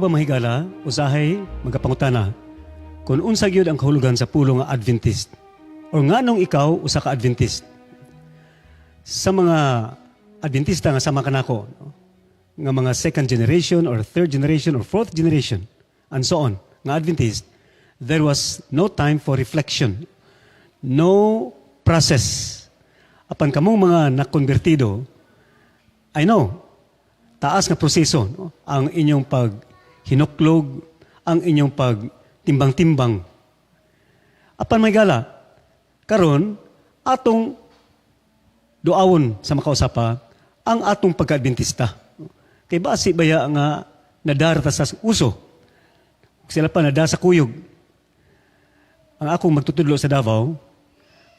Ikaw ba, mahigala, usahay magapangutana kung unsa gyud ang kahulugan sa pulong nga Adventist? Or nganong ikaw usa ka Adventist? Sa mga Adventista nga sama kanako, no, nga mga second generation or third generation or fourth generation and so on, nga Adventist, there was no time for reflection, no process. Apan kamong mga nakonvertido, I know, taas nga proseso, no, ang inyong paghinuklog, ang inyong pagtimbang-timbang. Apan, mahigala, karon atong duawon sa makausapa ang atong pagka-Adventista. Kay basi baya nga nadara ta sa uso? Sila pa nada sa kuyog. Ang akong magtutudlo sa Davao,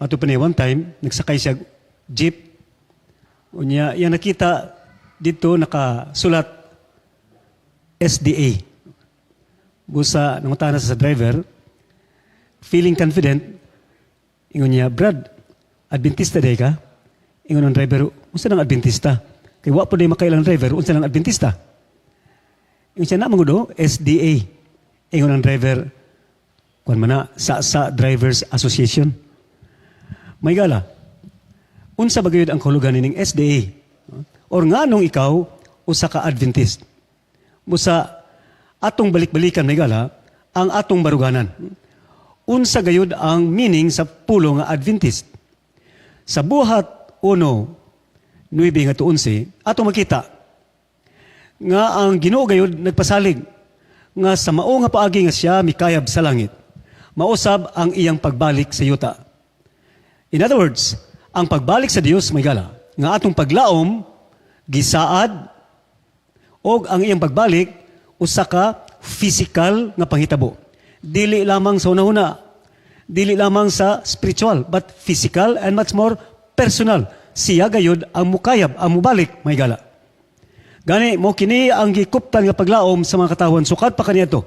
ato pa niya one time, nagsakay siya jeep. Unya, iya nakita dito nakasulat SDA. Busa, nangutana sa driver, feeling confident, ingon niya, "Brad, Adventista diay ka?" Ingon ang driver, "Unsa nang Adventista?" Kay wa pod makailang driver, unsa nang Adventista. Ingon siya na mangudo, SDA. Ingon ang driver, "Kuan man na, sa Drivers Association." Mahigala, unsa ba gayud ang kahulugan nining SDA? Or nganong ikaw usa ka Adventist? Busa atong balik-balikan, mahigala, ang atong baruganan. Unsa gayud ang meaning sa pulong nga Adventist? Sa Buhat 1, 9 ngadto 11, atong makita nga ang Ginoo gayud nagpasalig nga sa mao nga paagi nga siya mikayab sa langit, mausab ang iyang pagbalik sa yuta. In other words, ang pagbalik sa Dios, mahigala, nga atong paglaom gisaad og ang iyang pagbalik usa ka physical nga panghitabo. Dili lamang sa hunahuna, dili lamang sa spiritual, but physical and much more personal. Siya gayud ang mukayab, ang mubalik, mahigala. Gani mao kini ang gikuptan nga paglaom sa mga katawan sukad pa kaniadto.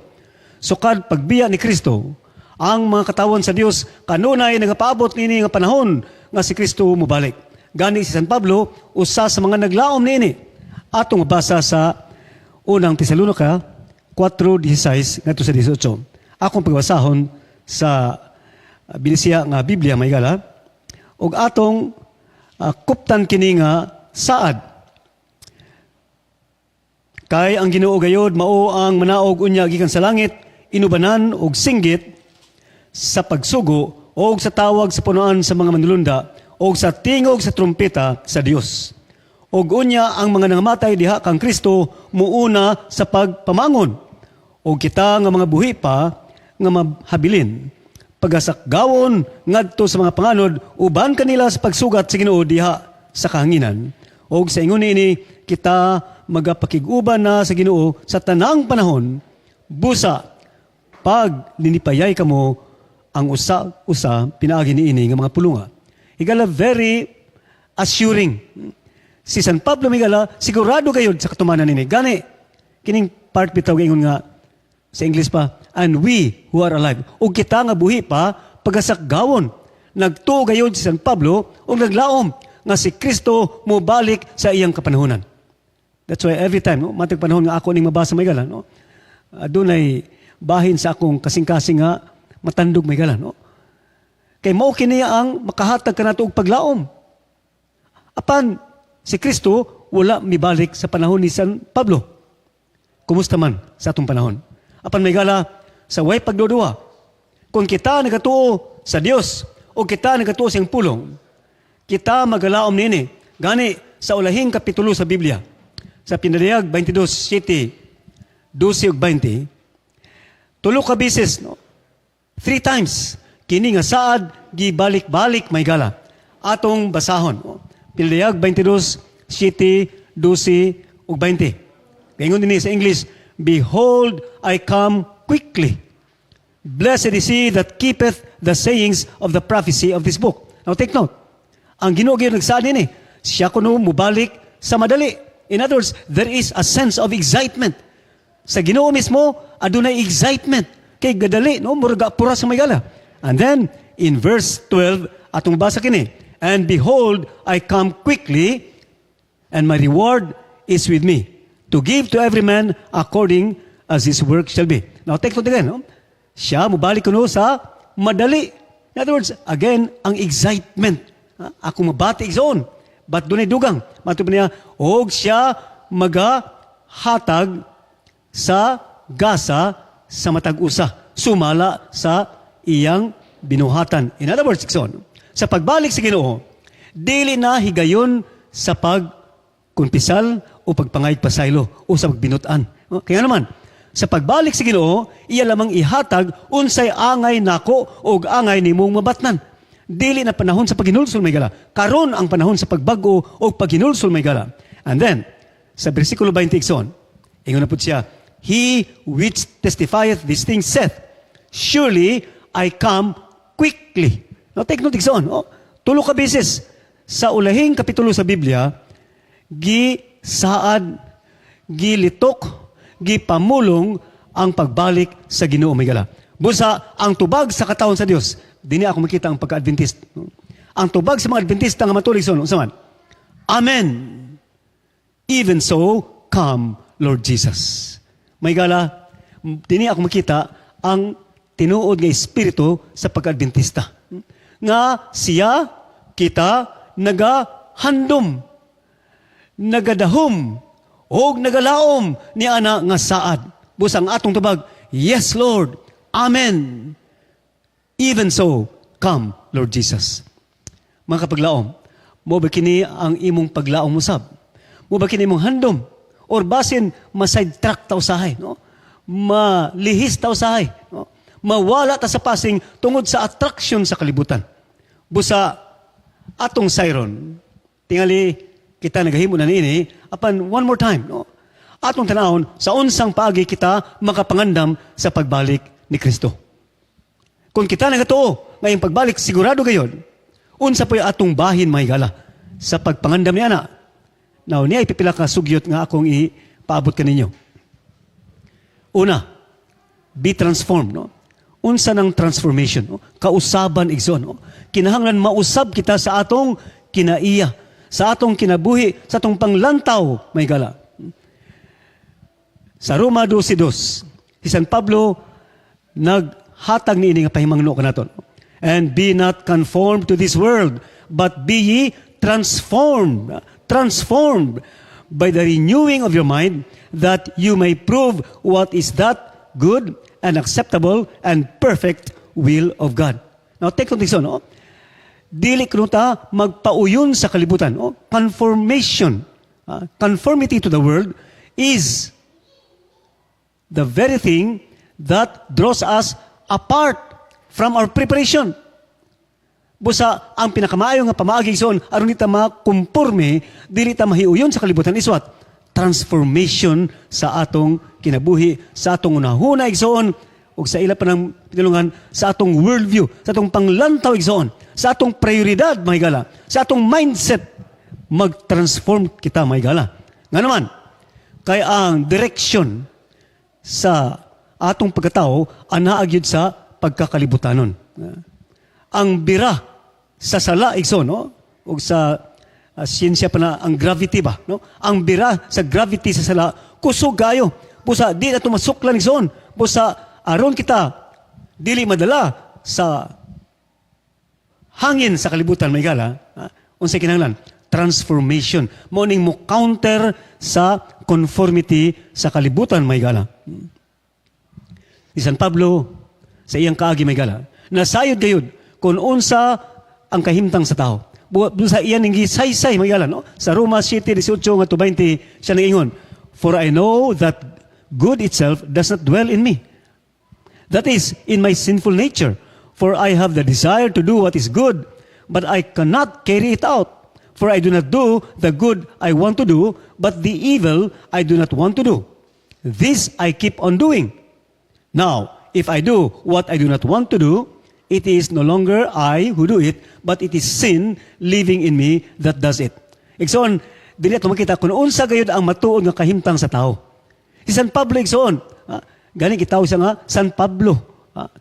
Sukad pagbiya ni Kristo, ang mga katawan sa Dios kanunay nagapaabot niini nga panahon nga si Kristo mubalik. Gani si San Pablo usa sa mga naglaom niini. Atong mabasa sa Unang Tesalonika 4:16 ngadto sa 18. Akong pagbasahon sa Binisaya nga Biblia, mahigala, ug atong kuptan kini nga saad. Kay ang Ginoo gayod mao ang manaog unya gikan sa langit inubanan og singgit sa pagsugo og sa tawag sa punoan sa mga manulunda og sa tingog sa trumpeta sa Dios. Og unya ang mga nangamatay diha kang Kristo muuna sa pagpamangon. Og kita nga mga buhi pa nga mahabilin pagasakgawon ngadto sa mga panganod uban kanila sa pagsugat sa Ginoo diha sa kahanginan. Og sa ingon niini kita magapakig-uban na sa Ginoo sa tanang panahon. Busa pag linipayay kamo ang usa-usa pinaagi niini nga mga pulunga. Higala, very assuring. Si San Pablo, mahigala, sigurado gayud sa katumanan nini. Gani kining part bitaw ingon nga sa English pa, "and we who are alive." Ug kita nga buhi pa pagasakgawon. Nagtuo gayud si San Pablo ug naglaom nga si Kristo mobalik sa iyang kapanahonan. That's why every time, no, matag panahon nga ako ning mabasa, mahigala, no, adunay bahin sa akong kasing-kasing nga matandog, mahigala, no? Kay mao kini ang makahatag kanato og paglaom. Apan si Kristo wala mibalik sa panahon ni San Pablo. Kumusta man sa atong panahon? Apan, mahigala, sa way pagduduha, kung kita nagatuo sa Dios o kita nagatuo sa iyang pulong, kita magalaom nini. Gani sa ulahing kapitulo sa Biblia, sa Pinadayag 22, 7, 12 ug 20, tulo ka beses, no? Three times, kini nga saad gibalik-balik, mahigala. Atong basahon, no? Pinadayag 22, 7, 12 ug 20. Gaingon dinhi sa English, "Behold, I come quickly. Blessed is he that keepeth the sayings of the prophecy of this book." Now take note. Ang Ginoo gyud nagsaad nini. Siya kuno mubalik sa madali. In other words, there is a sense of excitement. Sa Ginoo mismo, adunay excitement. Kay gadali, no? Murag pura sa mahigala. And then, in verse 12, atong basa kini, "And behold, I come quickly, and my reward is with me, to give to every man according as his work shall be. Now, take note again. No? Siya mubalik kuno sa madali. In other words, again, ang excitement. Ha? Ako mabati, igsoon. But dunay dugang. Matud pa niya, og siya magahatag sa gasa sa matag usa, sumala sa iyang binuhatan. In other words, igsoon, sa pagbalik sa Ginoo, dili na higayon sa pagkumpisal o pagpangayog pasaylo o sa pagbinutan. Kaya naman, sa pagbalik sa Ginoo, iya lamang ihatag unsay angay nako og angay nimong mabatnan. Dili na panahon sa paghinulsol, mga higala. Karon ang panahon sa pagbag-o o paghinulsol, mga higala. And then, sa versikulo 20, igsoon, ingon na po siya, "He which testifieth these things saith, 'Surely I come quickly.'" Now take note, igsoon. Oh, tulo ka beses sa ulahing kapitulo sa Biblia, gisaad, gilitok, gipamulong ang pagbalik sa Ginoo, mga higala. Busa ang tubag sa katawhan sa Dios, dinhi ako makita ang pagka-Adventist. Ang tubag sa mga Adventista nga matulig, so, unsa man? "Amen. Even so, come, Lord Jesus." Mga higala, dinhi ako makita ang tinuod nga espiritu sa pagka-Adventista. Nga siya, kita, nagahandom, nagadahom, og nagalaom ni ana nga saad. Busa ang atong tubag, "Yes, Lord. Amen. Even so, come, Lord Jesus." Mga kapaglaom, mao ba kini ang imong paglaom usab? Mao ba kini imong handom? Or basin ma-sidetrack ta usahay, no? Malihis ta usahay, no? Mawala ta sa pasing tungod sa attraction sa kalibutan. Busa atong sayron, tingali kita nagahimo na niini, apan one more time, no? Atong tanawon sa unsang paagi kita makapangandam sa pagbalik ni Kristo. Kung kita nagatuo ngayong pagbalik sigurado gayon, unsa po'y atong bahin, mga higala, sa pagpangandam ni ana? Now, niya pipila ka sugyot nga akong ipaabot kaninyo. Una, be transformed. No? Unsa ng transformation? No? Kausaban, igsoon. No? Kinahanglan mausab kita sa atong kinaiya, sa atong kinabuhi, sa atong panglantaw, mga higala. Sa Roma 12:2, si San Pablo naghatag niini nga pahimangno kanaton. "And be not conformed to this world, but be ye transformed, transformed by the renewing of your mind, that you may prove what is that good and acceptable and perfect will of God." Now, take note this, no? Dili kuno ta magpauyon sa kalibutan. No? Conformation, conformity to the world is the very thing that draws us apart from our preparation. Busa ang pinakamaayo nga pamaagi, igsoon, aron ta makumporme, dili ta mahiuyon sa kalibutan is what? Transformation sa atong kinabuhi, sa atong unahuna, igsoon, ug sa ila pa ng pinulungan sa atong worldview, sa atong panglantaw, igsoon, sa atong prioridad, mga higala, sa atong mindset, mag-transform kita, mga higala. Nga naman, kay ang direction sa atong pagkatao anaa gyud sa pagkakalibutanon. Ang bira sa sala, igsoon, no? Ug sa siyensya pa na ang gravity ba, no? Ang bira sa gravity sa sala kusog kayo. Busa di na tumasuklan, igsoon. Busa aron kita dili madala sa hangin sa kalibutan, mga higala, unsay kinahanglan? Transformation. Mao ning mo counter sa conformity sa kalibutan, mga higala. Si San Pablo sa iyang kaagi, mga higala, nasayod gayud kung unsa ang kahimtang sa tao. Sa iyan ning gisaysay, mga higala, no? Sa Roma 7:18 ngadto 20 siya nag-ingon, "For I know that good itself does not dwell in me. That is, in my sinful nature. For I have the desire to do what is good, but I cannot carry it out. For I do not do the good I want to do, but the evil I do not want to do. This I keep on doing. Now, if I do what I do not want to do, it is no longer I who do it, but it is sin living in me that does it." Igsoon, dinhi ato makita kung unsa gayud ang matuod nga kahimtang sa tao. Si San Pablo, igsoon, gani gitawag siya nga San Pablo.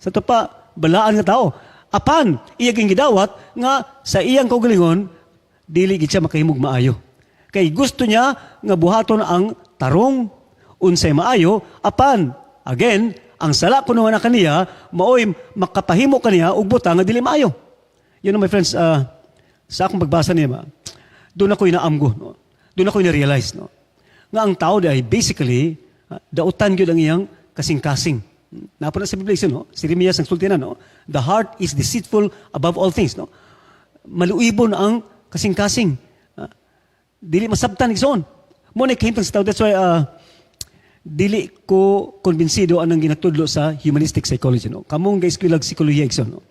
Sa ato pa balaan nga tao. Apan iya ging gidawat nga sa iyang kaugalingon dili gid siya makahimog maayo. Kay gusto niya nga buhaton ang tarong, unsay maayo, apan Again, ang sala kuno nga kaniya maoy makapahimo kaniya og butang nga dili maayo. My friends, sa akong pagbasa niya ba, doon ako inaamgo, no? Doon ako na-realize, no? Nga ang tao ay basically, dautan gyud ang iyang kasing-kasing. Naa po na sa Biblia, no? Si Jeremias ang sulti na, no? "The heart is deceitful above all things," no? Maluibon ang kasing-kasing. Dili masabtan, igsoon. Mao na kahimtang sa tao. That's why dili ko kumbinsido anang ginatudlo sa humanistic psychology, no? Kamong ga-eskwelag psikolohiya, igsoon, no?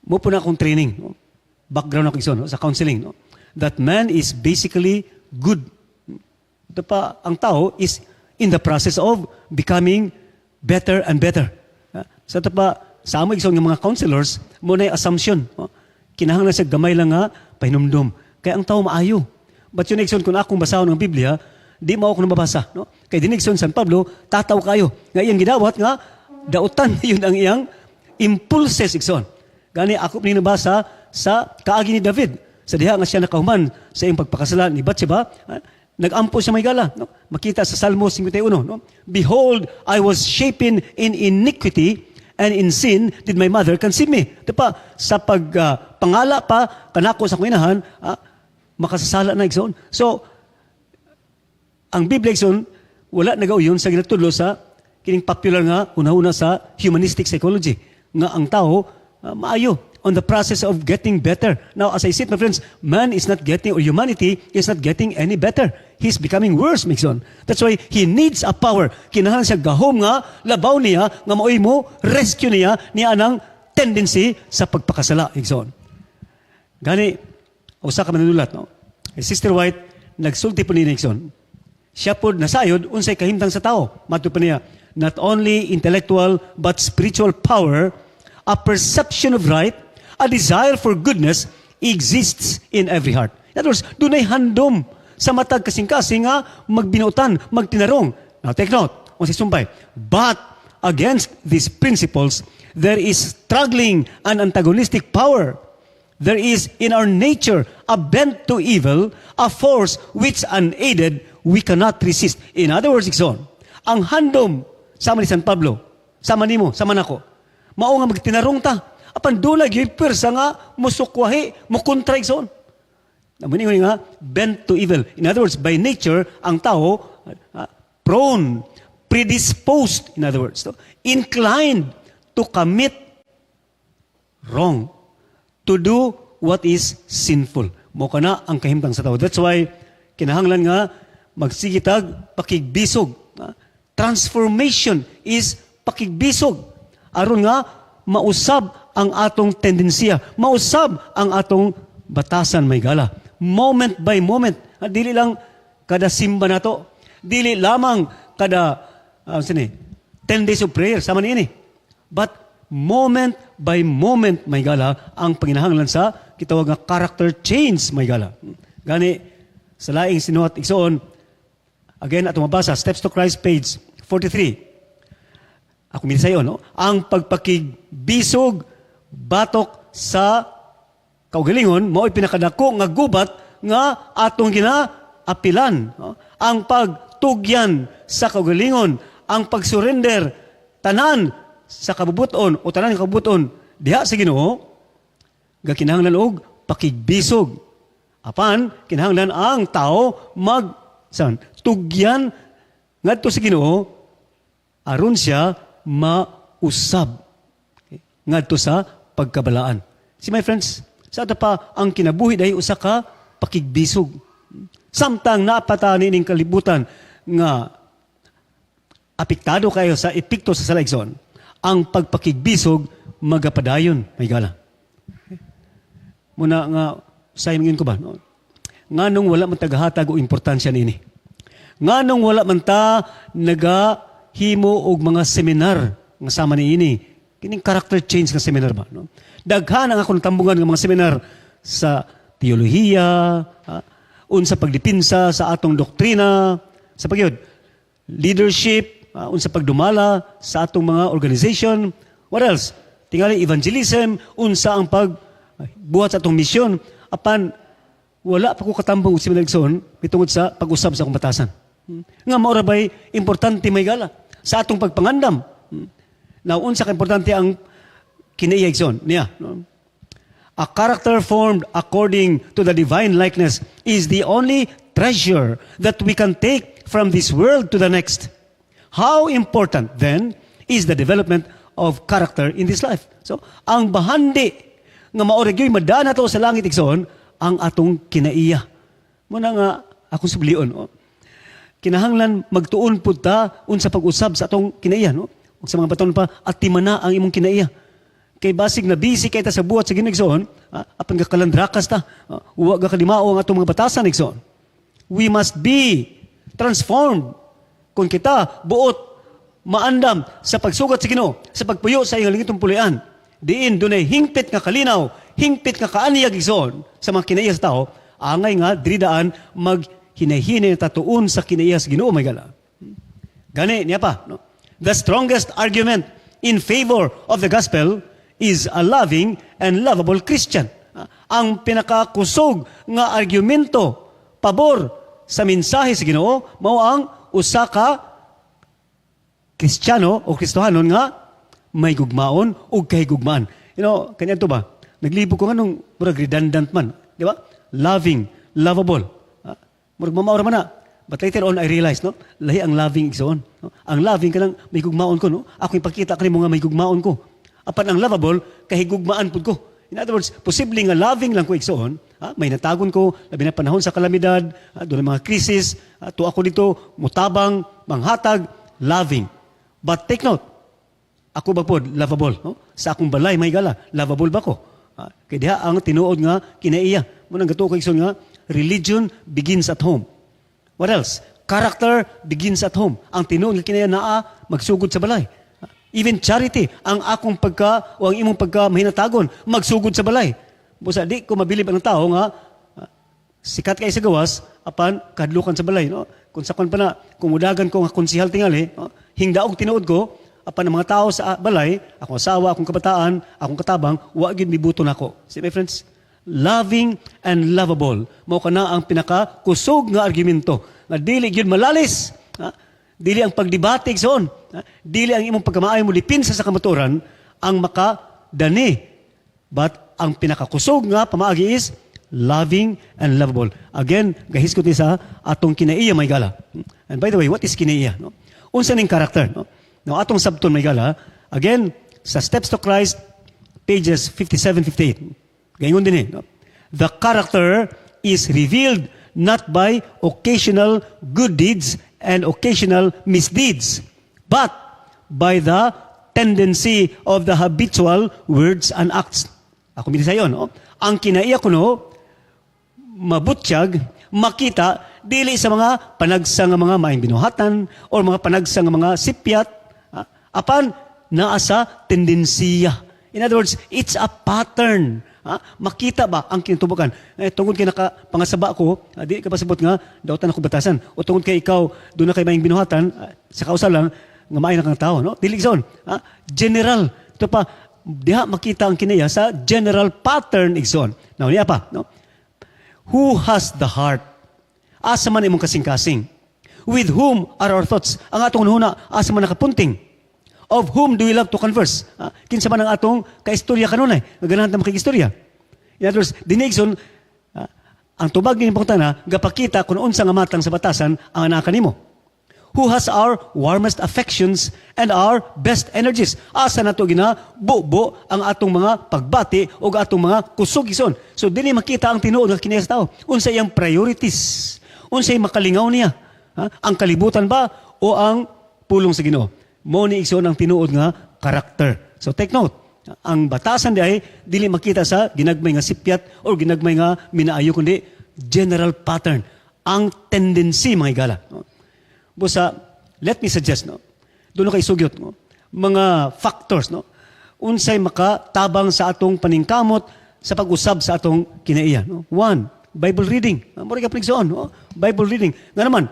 Mao po na akong training, no? Background ako, igsoon, no? Sa counseling, no? That man is basically good. Ito pa, ang tao is in the process of becoming better and better. Sa ito pa, sa amo, igsoon, nga mga counselors, mao na assumption, no? Kinahanglan sa gamay lang nga pahinumdum. Kaya ang tao maayo. But yun, igsoon, kung akong basahon ng Biblia, di mao ako nababasa. No? Kay dinhi, igsoon, San Pablo, tataw kayo. Nga iyang gidawat nga, dautan yun ang iyang impulses, igsoon. Gani ako ni nabasa sa kaagi ni David. Sa diha nga siya nakahuman sa iyang pagpakasala ni Bathsheba, nagampo siya, may gala. No? Makita sa Salmo 51. No? "Behold, I was shapen in iniquity, and in sin did my mother conceive me." Di pa, sa pag pangala pa, kanako sa akong inahan, makasasala na, igsoon. So, ang Biblia, igsoon, wala nagauyon sa ginatudlo sa kining popular nga una-una sa humanistic psychology nga ang tao maayo, on the process of getting better. Now, as I said, my friends, man is not getting, or humanity is not getting any better. He's becoming worse, igsoon. That's why he needs a power. Kinahanglan siya gahom nga labaw niya, nga maoy mo rescue niya niya anang tendency sa pagpakasala, igsoon. Gani, usa ka manunulat, no? Eh, Sister White, nagsulti po ni igsoon. Siya po nasayod unsay kahimtang sa tao. Matud pa niya, not only intellectual but spiritual power, a perception of right, a desire for goodness exists in every heart. In other words, dunay handom sa matag kasing-kasing nga magbinuotan, magtinarong. Now take note, unsay sumpay. "But against these principles, there is struggling an antagonistic power. There is in our nature a bent to evil, a force which unaided we cannot resist." In other words, igsoon, ang handom sama ni San Pablo, sama nimo, sama nako, mao nga magtinarong ta. Apan duna gyud pwersa nga musukwahi, mukontra, igsoon. Namuningon nga, bent to evil. In other words, by nature, ang tao, prone, predisposed, in other words, no? Inclined to commit wrong, to do what is sinful. Mao kana ang kahimtang sa tao. That's why, kinahanglan nga, magsige tag pakigbisog. Transformation is pakigbisog. Aron nga, mausab ang atong tendensiya, mausab ang atong batasan, may gala. Moment by moment. Dili lang kada simba nato. Dili lamang kada sini, 10 days of prayer sama niini. But moment by moment, may gala, ang panginahanglan sa kitawag nga character change, may gala. Gani sa laing sinuhat, igsoon, again atong mabasa Steps to Christ, page 43. Ako minsayon, no? Ang pagpakigbisog batok sa kaugalingon mao'y pinakadako nga gubat nga atong ginaapilan, no? Ang pagtugyan sa kaugalingon, ang pagsurrender tanan sa kabubuton o tanan nga kabubuton diha sa Ginoo, gakinahanglan og pakigbisog. Apan kinahanglan ang tao mag san tugyan ngadto sa Ginoo aron siya mausab, okay, ngadto sa pagkabalaan. See, my friends, sa ato pa ang kinabuhi dahil usa ka pakigbisog. Samtang napata ning kalibutan nga apektado kayo sa epekto sa sala, igsoon, ang pagpakigbisog magapadayon, may gala. Okay. Muna nga, sa ingon ko ba, no? Nganong wala man tagahatag og importansya niini? Nganong wala man ta nagahimo og mga seminar nga sama niini? Kining character change nga seminar ba, no? Daghan ang akong natambungan nga mga seminar sa teolohiya, unsa pagdepinsa sa atong doktrina, sa pagyud leadership, unsa pagdumala sa atong mga organization, what else? Tingali evangelism, unsa ang pag buhat sa atong misyon. Apan wala pa ko katambong og seminar, igsoon, pitungod sa pag-usab sa akong batasan. Nga mao ra bay importante, may gala. Sa atong pagpangandam. Now, unsa ka importante ang kinaiya, igsoon niya, no? A character formed according to the divine likeness is the only treasure that we can take from this world to the next. How important, then, is the development of character in this life? So, ang bahandi nga mao ra gyud madala nato sa langit, igsoon, ang atong kinaiya. Mao na nga akong sublion. Oh. Kinahanglan magtuon pud ta unsa pag-usab sa atong kinaiya, no? Ug sa mga batan-on pa, atimana ang imong kinaiya. Kay basig na busy kay ta sa buhat sa Ginoo, igsoon, apan gakalandrakas ta. Wa gakalimao ang atong mga batasan, igsoon. We must be transformed kung kita buot maandam sa pagsugat sa Ginoo, sa pagpuyo sa iyang langitong puluy-an. Diin dunay hingpit nga kalinaw, hingpit nga kaanyag, igsoon, sa mga kinaiya sa tao, angay nga diri daan maghinay-hinay na tatuon sa kinaiya sa Ginoo, mga higala. Gani niya pa, no? The strongest argument in favor of the gospel is a loving and lovable Christian. Ang pinakakusog nga argumento pabor sa mensahe sa Ginoo mao ang usa ka Kristiyano o Kristohanon nga may gugmaon ug kahigugmaan. Kanya to ba? Naglibog ko nganong murag redundant man, di ba? Loving, lovable. Murag mamao ra man na. But later on I realized, no, lahi ang loving, igsoon. No? Ang loving kanang may gugmaon ko, no? Ako ipakita kanimo nga may gugmaon ko. Apan ang lovable, kahigugmaan pud ko. In other words, posible nga loving lang ko, igsoon, ha? May natagon ko, labi na panahon sa kalamidad, doon ang mga krisis, tuwa ko dito, mutabang, manghatag, loving. But take note, ako ba pod lovable, no? Sa akong balay, mga higala, lovable ba ko? Kay diha ang tinuod nga kinaiya. Mao nang gatuo ko, igsoon, nga religion begins at home. What else? Character begins at home. Ang tinuod nga kinaiya naa magsugod sa balay. Even charity, ang akong pagka o ang imong pagka mahinatagon, magsugod sa balay. Busa di ko mabilib ang tao nga sikat kay sa gawas apan kahadlukan sa balay, no? Kung sa kon pa na, kung mudagan ko nga konsihal tingali, no? Hingdaog tinuod ko, apan ang mga tao sa balay, akong asawa, akong kabataan, akong katabang, wa gyud mibuto nako. See, my friends, loving and lovable. Mao kana ang pinaka kusog nga argumento nga dili gyud malalis. Ha? Dili ang pagdebate, igsoon. Ha? Dili ang imong pagkamaayo mo depensa sa kamatuoran ang makadani. But ang pinakakusog nga pamaagi is loving and lovable. Again, gahisgot ni sa atong kinaiya, mga higala. And by the way, what is kinaiya? No? Unsa ning character? No? Now, atong sabton, mga higala, again, sa Steps to Christ, pages 57-58. Gayon din eh. No? The character is revealed not by occasional good deeds and occasional misdeeds, but by the tendency of the habitual words and acts. Ako sayon, no? Ang kinaiya kuno, mabutyag, makita, dili sa mga panagsa nga mga maayong binuhatan or mga panagsa nga mga sipyat, apan naa sa tendensiya. In other words, it's a pattern. Ha? Makita ba ang kinutubokan? Eh, tungod kay naka pangasaba ko, di ka pasabot nga dautan ako batasan. O tungod kay ikaw duna kay maayong binuhatan, sa kausa lang nga maayo na kang tao, no? Dili, igsoon. Ha? General. Ito pa diha makita ang kinaiya sa general pattern, igsoon. Now niya pa, no? Who has the heart? Asa man imong kasing-kasing? With whom are our thoughts? Ang atong huna, asa man nakapunting? Of whom do we love to converse? Kinsa man ang atong kaistorya kanunay? Nga ganahan ta makikistorya. In other words, dinhi, igsoon, ang tubag ni pangutana, gapakita kung unsa nga matang sa batasan ang anaka nimo. Who has our warmest affections and our best energies? Asa nato gina bubo ang atong mga pagbati o atong mga kusog, igsoon? So dili makita ang tinuod nga kinaiya sa tao. Unsa iyang priorities? Unsay makalingaw niya? Ha? Ang kalibutan ba o ang pulong sa Ginoo? Mao ni, igsoon, ang tinuod nga karakter. So take note, ang batasan di ay dili makita sa ginagmay nga sipyat o ginagmay nga minaayo kundi general pattern. Ang tendency, mga higala. No? Busa, let me suggest, no? Duna kay sugyot, no? Mga factors, no? Unsay makatabang sa atong paningkamot sa pag-usab sa atong kinaiya, no? One, Bible reading. Mura ka igsoon, no? Bible reading. Nga naman,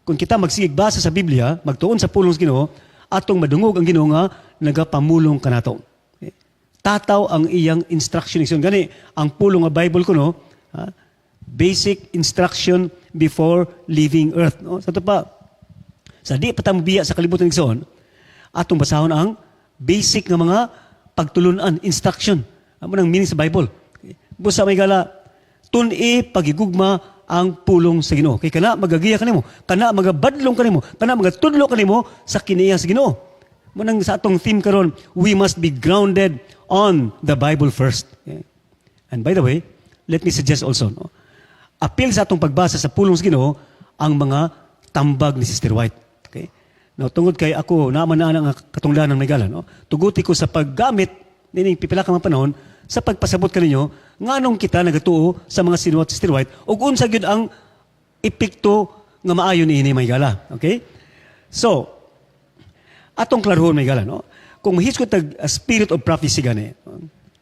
kung kita magsigig basa sa Biblia, magtuon sa pulong sa Ginoo, atong madungog ang Ginoo nga nagapamulong kanato. Okay? Tataw ang iyang instruction. Igsoon. Gani, ang pulong nga Bible ko, no, ha? Basic instruction before leaving earth. No? Sa ito pa, sa di pa ta mobiya sa kalibutan, igsoon, Atong basahon ang basic nga mga pagtulunan, instruction. Amo nang meaning sa Bible. Busa, mga higala, tun-i paghigugma ang pulong sa Ginoo. Kay kana magagiya kanimo, kana magabadlong kanimo, kana magatudlo kanimo sa kinaiya sa Ginoo. Mo nang sa atong theme karon, we must be grounded on the Bible first. Okay? And by the way, let me suggest also, no, apil sa atong pagbasa sa pulong sa Ginoo ang mga tambag ni Sister White. Okay? Now, tungod kay ako, naaman na ang katungdanan, mga higala, no? Tuguti ko sa paggamit nining pipila ka mga panahon sa pagpasabot kaninyo nganong kita nagatuo sa mga sinuwat Sister White ug unsa gyud ang epekto nga maayo niini, mga higala. Okay? So, atong klarohon, mga higala, no? Kung mahisgot tag a spirit of prophecy gani,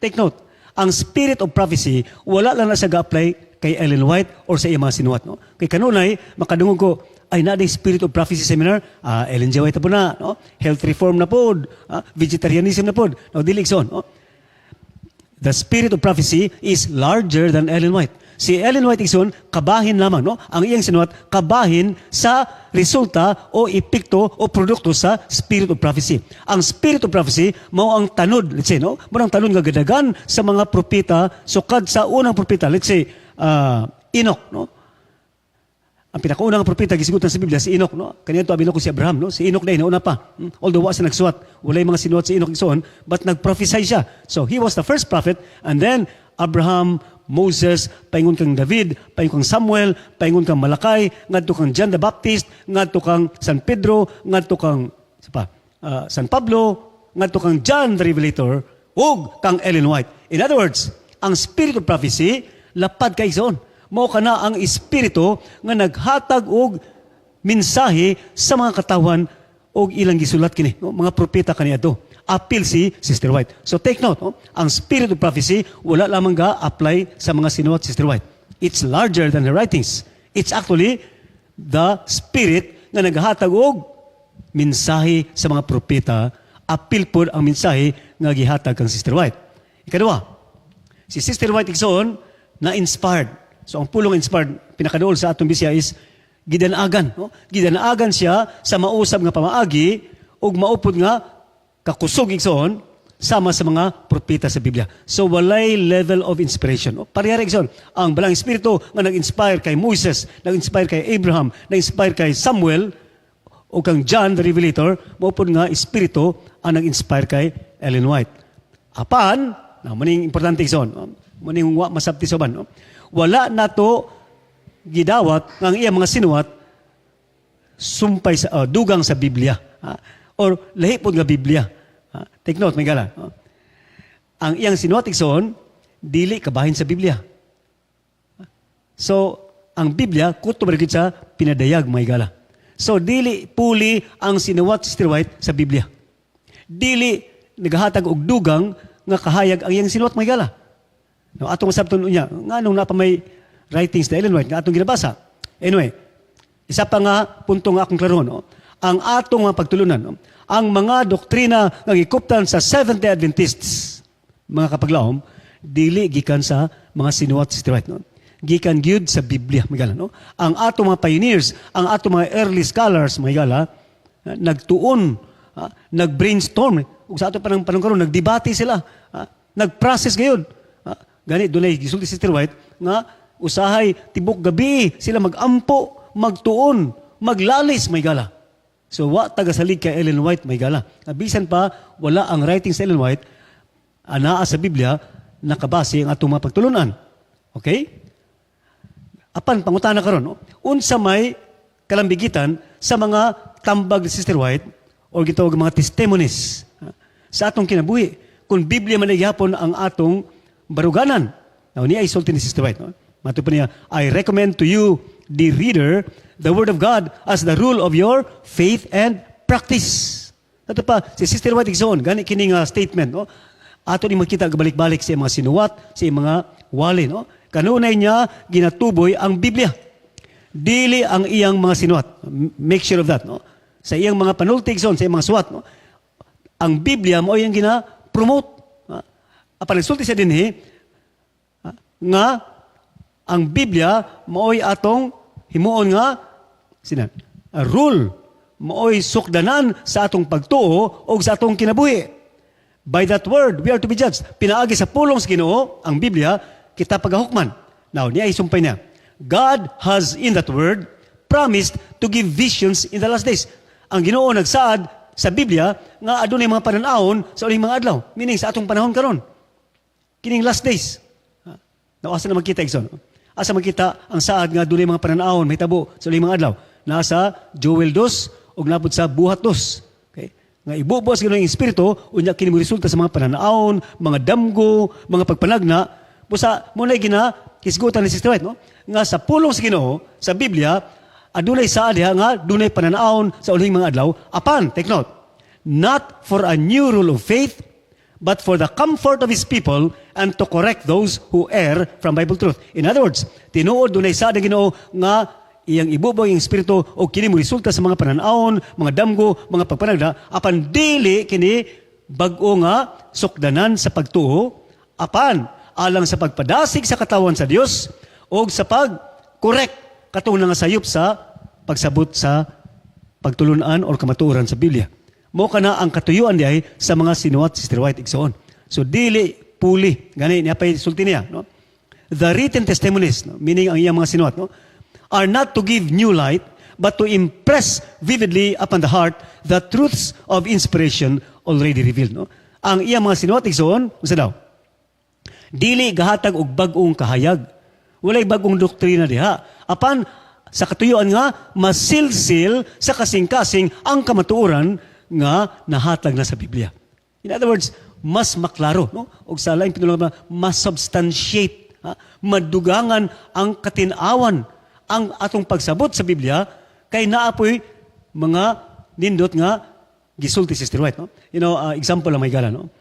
take note, ang spirit of prophecy wala lang na siya ga-apply kay Ellen White or sa iyang mga sinuwat, no? Kay kanunay makadungog ko, "Ay, na spirit of prophecy seminar, Ellen G. White na po na, no? Health reform na pod, vegetarianism na pod." No, dili, igsoon, no? The spirit of prophecy is larger than Ellen White. Si Ellen White, igsoon, kabahin lamang, no? Ang iyang sinuwat, kabahin sa resulta o epekto o produkto sa spirit of prophecy. Ang spirit of prophecy, mao ang tanod, let's say, no? Mao ang tanod nga gadagan sa mga propeta, sukad sa unang propeta, let's say, Enoch, no? Ang pinakaunang propeta gisgutan sa Biblia si Enoch, no? Kaniadto abi ko si Abraham, no? Si Enoch na nauna pa. Although wa siya nagsuwat, walay mga sinuwat si Enoch, igsoon, but nag-prophesy siya. So he was the first prophet, and then Abraham, Moses, paingon kang David, paingon kang Samuel, paingon kang Malakay, ngadto kang John the Baptist, ngadto kang San Pedro, ngadto kang sa pa, San Pablo, ngadto kang John the Revelator, ug kang Ellen White. In other words, ang spirit of prophecy lapad kay, igsoon. Mao kana ang espiritu nga naghatag og mensahe sa mga katawan og ilang gisulat kini, no? Mga propeta kaniadto. Apil si Sister White. So take note, no? Ang spirit of prophecy wala lamang ga apply sa mga sinuwat Sister White. It's larger than her writings. It's actually the spirit nga naghatag og mensahe sa mga propeta, apil pod ang mensahe nga gihatag kang Sister White. Ikaduha, si Sister White, igsoon, na inspired. So ang pulong inspired, pinakaduol sa atong Bisaya is gidanagan. No? Gidanaagan siya sa mausab nga pamaagi ug maupod nga kakusog, igsoon, sama sa mga propeta sa Biblia. So walay level of inspiration. No? Parehara, igsoon. Ang Balaang Espiritu nga nag-inspire kay Moses, nag-inspire kay Abraham, nag-inspire kay Samuel, o kang John the Revelator, maupod nga espiritu ang nag-inspire kay Ellen White. Apan, na maning importante, igsoon, no? Maning wa masabti sa uban, no? Wala nato gidawat nga ang iyang mga sinuwat sumpay sa dugang sa Biblia, ha? Or lahi pod nga Biblia. Ha? Take note, mga higala, no? Ang iyang sinuwat, igsoon, dili kabahin sa Biblia. So, ang Biblia kutob ra gyud sa pinadayag, mga higala. So, dili puli ang sinuwat Sister White sa Biblia. Dili naghahatag og dugang nga kahayag ang iyang sinuwat, mga higala. No, atong masabton unya, nganong naa pa may writings na Ellen White nga atong ginabasa? Anyway, isa pa nga punto nga akong klarohon, no? Ang atong mga pagtulunan, no? Ang mga doktrina nga gikuptan sa Seventh-day Adventists, mga kapaglaom, dili gikan sa mga sinuwat Sister White, no? Gikan gyud sa Biblia, mga higala, no? Ang atong mga pioneers, ang atong mga early scholars, mga higala, nagtuon, nag-brainstorm, ug sa ato pa ng panahon karon nagdebate sila, nag-process gayud. Gani dunay gisulti si Sister White nga usahay tibok gabi sila magampo, magtuon, maglalis, mga higala. So wa tagasalig kay Ellen White, mga higala. Bisan pa wala ang writing sa Ellen White, anaa sa Biblia nakabase ang atong mga pagtulunan. Okay? Apan pangutana karon, no? Unsa may kalambigitan sa mga tambag ni Sister White or gitawag mga testimonies, ha, sa atong kinabuhi kung Biblia man gihapon ang atong baruganan? Now, niya isulti ni Sister White, no? Mato pa niya, "I recommend to you, the reader, the Word of God as the rule of your faith and practice." Ato pa, si Sister White, igsoon, gani kini nga statement, no? Ato ni makita gabalik-balik sa mga sinuwat, sa mga wali, no? Kanunay niya ginatuboy ang Biblia. Dili ang iyang mga sinuwat. Make sure of that, no? Sa iyang mga panulti, igsoon, sa iyang mga suwat, no? Ang Biblia mo iyang gina-promote. Ha? Apan nagsulti siya dinhi nga ang Biblia mao'y atong himuon nga sina a rule Maoy sukdanan sa atong pagtuo o sa atong kinabuhi. By that word, we are to be judged. Pinaagi sa pulong sa Ginoo, ang Biblia, kita pagahukman. Now, niya isumpay niya. God has in that word promised to give visions in the last days. Ang Ginoo nagsaad sa Biblia nga adunay mga panan-awon sa ulihing mga adlaw. Meaning sa atong panahon karon. Kining last days. Ha? Now, asa na magkita, igsoon? Asa magkita ang saad nga adunay mga panan-awon mahitabo sa ulihing mga adlaw? Nasa Joel 2 ug napod sa Buhat 2. Okay? Nga ibubo sa Ginoo ang espiritu unya kini mo resulta sa mga panan-awon, mga damgo, mga pagpanagna. Busa mo na gina hisgutan ni Sister White, no? Nga sa pulong sa Ginoo sa Biblia adunay saad diha nga dunay panan-awon sa ulihing mga adlaw apan, take note, not for a new rule of faith but for the comfort of His people and to correct those who err from Bible truth. In other words, tinuod dunay saad ang Ginoo nga iyang ibubo ang espiritu o kini mo resulta sa mga panan-awon, mga damgo, mga pagpanagda, apan dili kini bag-o nga sukdanan sa pagtuo, apan alang sa pagpadasig sa katawan sa Dios o sa pag-correct katong nga sayop sa pagsabot sa pagtulunan or kamatuoran sa Biblia. Mo kana ang katuyuan diay sa mga sinuwat Sister White, igsoon. So dili puli gani niya pay sulti niya, no? The written testimonies, no, meaning ang iyang mga sinuwat, no, are not to give new light but to impress vividly upon the heart the truths of inspiration already revealed, no? Ang iyang mga sinuwat, igsoon, unsa daw? Dili gahatag og bag-ong kahayag. Walay bag-ong doktrina diha. Apan sa katuyuan nga masilsil sa kasing-kasing ang kamatuoran nga nahatag na sa Biblia. In other words, mas maklaro, no? Og sa laing pinulungan, mas substantiate, ha? Madugangan ang katinawan ang atong pagsabot sa Biblia kay naapoy mga nindot nga gisulti Sister White, no? Example lang, may gala, no?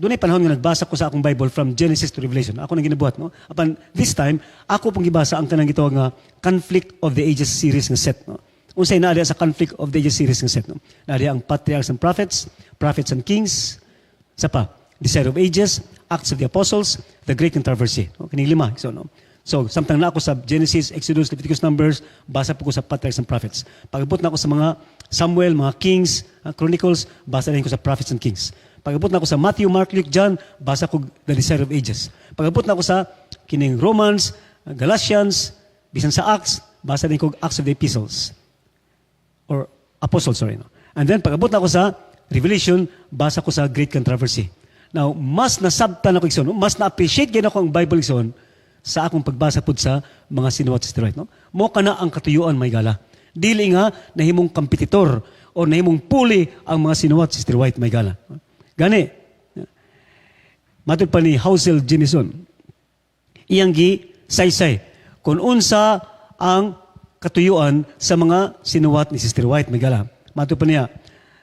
Dunay panahon nga nagbasa ko sa akong Bible from Genesis to Revelation. Ako nang ginabuhat, no? Apan this time, ako pong gibasa ang kanang gitawag nga Conflict of the Ages series nga set, no? Unsay naa diha sa Conflict of the Ages series nga set, no? Naa diha ang Patriarchs and Prophets, Prophets and Kings, sa pa, Desire of Ages, Acts of the Apostles, The Great Controversy. No? Kining lima. So, no? So, samtang na ako sa Genesis, Exodus, Leviticus, Numbers, basa po ko sa Patriarchs and Prophets. Pag-abot na ako sa mga Samuel, mga Kings, Chronicles, basa din ko sa Prophets and Kings. Pag-abot na ako sa Matthew, Mark, Luke, John, basa ko The Desire of Ages. Pag-abot na ako sa kining Romans, Galatians, bisan sa Acts, basa din ko Acts of the Epistles. Or Apostles, sorry. No? And then, pag-abot na ako sa Revelation, basa ko sa Great Controversy. Now, mas nasabtan ako, igsoon, no? Mas na-appreciate gyud ako ang Bible, igsoon, sa akong pagbasa pud sa mga sinuwat sa Right, no? Mo kana ang katuyuan, may gala. Dili nga nahimong kompetitor o nahimong puli ang mga sinuwat Sister White, may gala. Gani, matud pa ni Hausel Jamieson, iyang gi saysay kung unsa ang katuyuan sa mga sinuwat ni Sister White, may gala. Matud pa niya,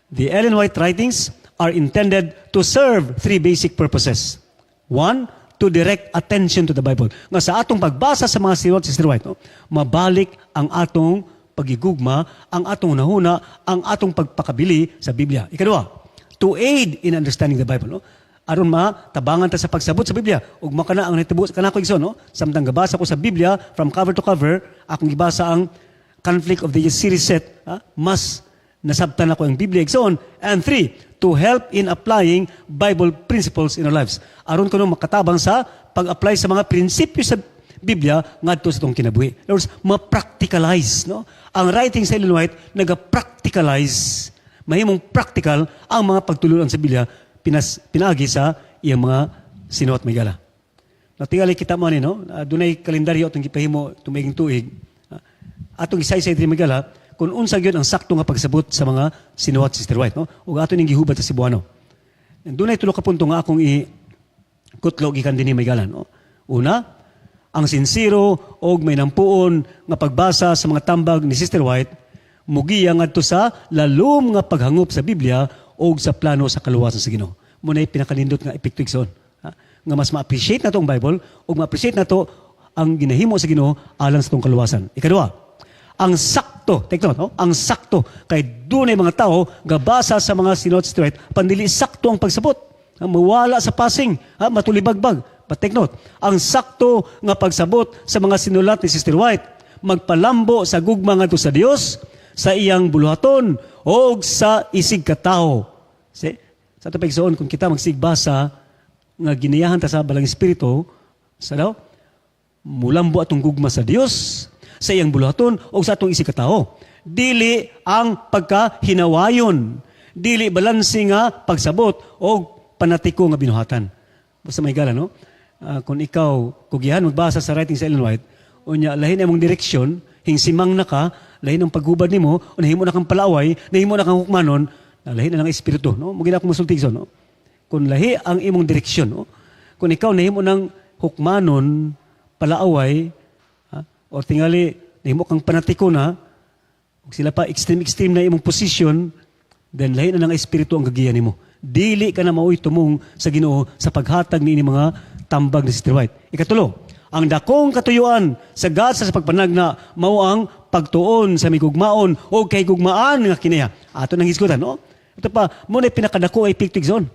the Ellen White writings are intended to serve three basic purposes. One, to direct attention to the Bible. Nga sa atong pagbasa sa mga sinuwat Sister White, no, mabalik ang atong pagigugma, ang atong nahuna, ang atong pagpakabili sa Biblia. Ikaduha, to aid in understanding the Bible. No? Aron ma tabangan ta sa pagsabot sa Biblia. Ug makana ang nahitabo kanako, igsoon, no? Samtang gabasa ko sa Biblia from cover to cover, akong gibasa ang Conflict of the Ages series set, ha? Mas nasabtan ako ang Biblia, igsoon. And three, to help in applying Bible principles in our lives. Aron kuno makatabang sa pag-apply sa mga prinsipyo sa Biblia ngadto sa atong kinabuhi. In other words, ma-practicalize, no? Ang writing sa Ellen White naga-practicalize, mahimong practical ang mga pagtulunan sa Biblia pinaagi sa iyang mga sinuwat, may gala. Natingali kita mo ani, no? Dunay kalendaryo atong gipahimo tumiging tuig. Atong isaysay diri, may gala, kung unsa gyud ang sakto nga pagsabot sa mga sinuwat Sister White, no? Ug ato ning gihubad sa Cebuano. And dunay tulo ka punto nga akong i kutlo gikan dinhi, may gala, no? Una, ang sinsero og may nampuon nga pagbasa sa mga tambag ni Sister White mugiya ngadto sa lalom nga paghangop sa Biblia og sa plano sa kaluwasan sa Ginoo. Mo na pinakanindot nga epekto, igsoon. Ha? Nga mas ma-appreciate nato ang Bible ug ma-appreciate nato ang ginahimo sa Ginoo alang sa atong kaluwasan. Ikaduha, ang sakto, take note, no? Ang sakto kay dunay mga tao gabasa sa mga sinuwat Sister White pandili sakto ang pagsabot. Ha, mawala sa passing, ha, matulibagbag. But take note, ang sakto nga pagsabot sa mga sinulat ni Sister White magpalambo sa gugma ngadto sa Dios, sa iyang buluhaton o sa isig katawo. See? Sa ato pa, igsoon, kung kita magsigbasa nga giniyahan ta sa Balang Espiritu, sa daw, mulambo atong gugma sa Dios, sa iyang buluhaton o sa atong isig katawo. Dili ang pagkahinawayon, dili balanse nga pagsabot o panatiko nga binuhatan. Basta may gala, no? Kung ikaw, kugihan, magbasa sa writing sa Ellen White, unya, lahin imong direksyon, hingsimang na ka, lahin ang paghubad nimo, o nahimo na kang palaway, nahimo na kang hukmanon, na lahi na lang espiritu, no? Mao gyud ako musulti, so, no? Kung lahi ang imong direksyon, no? Kung ikaw nahimo ng hukmanon, palaaway, ha? O tingali, nahimo kang panatiko na, ug sila pa extreme extreme na imong position, then lahi na ng espiritu ang gagiya nimo. Dili ka na maoy tumong sa Ginoo sa paghatag niini mga tambag ni Sister White. Ikatulo, ang dakong katuyuan sa gasa sa pagpanagna mao ang pagtuon sa migugmaon o kahigugmaan nga kinaiya. Ato nang hisgutan, no? Ito pa, mao na pinakadako ay epekto, igsoon.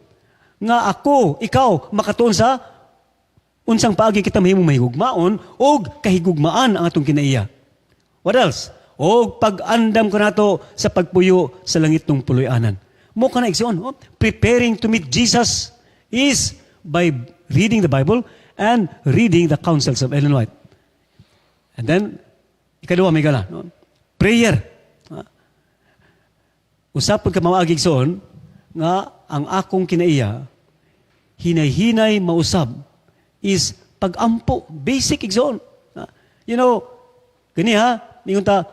Nga ako, ikaw, makatuon sa unsang paagi kita mahimong mahigugmaon o kahigugmaan ang atong kinaiya. What else? O pag-andam ko nato sa pagpuyo sa langit ng puloy-anan. Mao kana, igsoon, oh, preparing to meet Jesus is by reading the Bible and reading the counsels of Ellen White. And then, ikaduha, may gala, no? Prayer. Usap ka mawaagi, igsoon, nga ang akong kinaiya, hinay-hinay mausab, is pagampo. Basic, igsoon. Gani ha, ningon ta,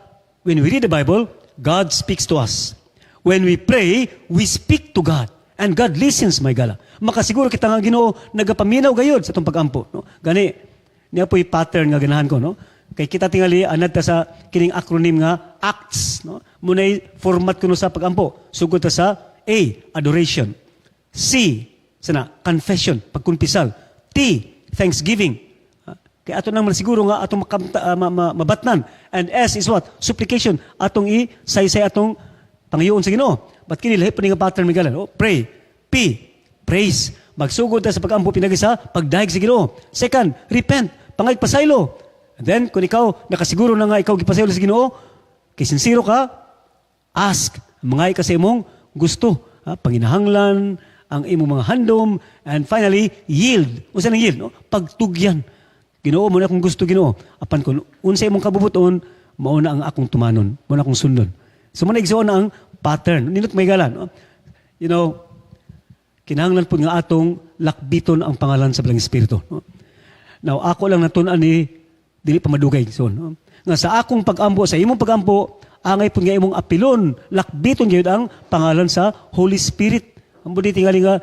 when we read the Bible, God speaks to us. When we pray, we speak to God. And God listens, my gala. Makasiguro kita nga Ginoo nagapaminaw gayod sa atong pagampo. No? Gani, niya po'y pattern nga ganahan ko. No? Kay kita tingali, anad ta sa kining acronym nga ACTS. No? Muna'y format kuno sa pagampo. Sugod ta sa A, adoration. C, sana, confession, pagkumpisal. T, thanksgiving. Kaya ato nang siguro nga atong makamta, mabatnan. And S is what? Supplication. Atong i saysay atong pangayoon sa Ginoo. But kini lahi pa ni nga pattern, may gala. Oh, pray. P, praise. Magsugod ta sa pagampo pinagi sa pagdayeg sa Ginoo. Second, repent. Pangayog pasaylo. And then kung ikaw nakasiguro na nga ikaw gipasaylo sa Ginoo, kay sincero ka, ask. Mangay ka sa imong gusto, ha? Panginahanglan, ang imong mga handom, and finally, yield. Unsa nang yield? No? Pagtugyan. Ginoo, mao na akong gusto, Ginoo. Apan kung unsa imong kabubuton, mao na ang akong tumanon, mao na akong sundon. So mao na, igsoon, ang pattern. Nindot, may gala, no? Kinahanglan po nga atong lakbiton ang pangalan sa Balang Espiritu. No? Now, ako lang natun-an ni dili pa madugay. So, no? Nga sa akong pag-ampo, sa imong pag-ampo, angay po nga imong apilon, lakbiton gyud ang pangalan sa Holy Spirit. Ang budi tingali nga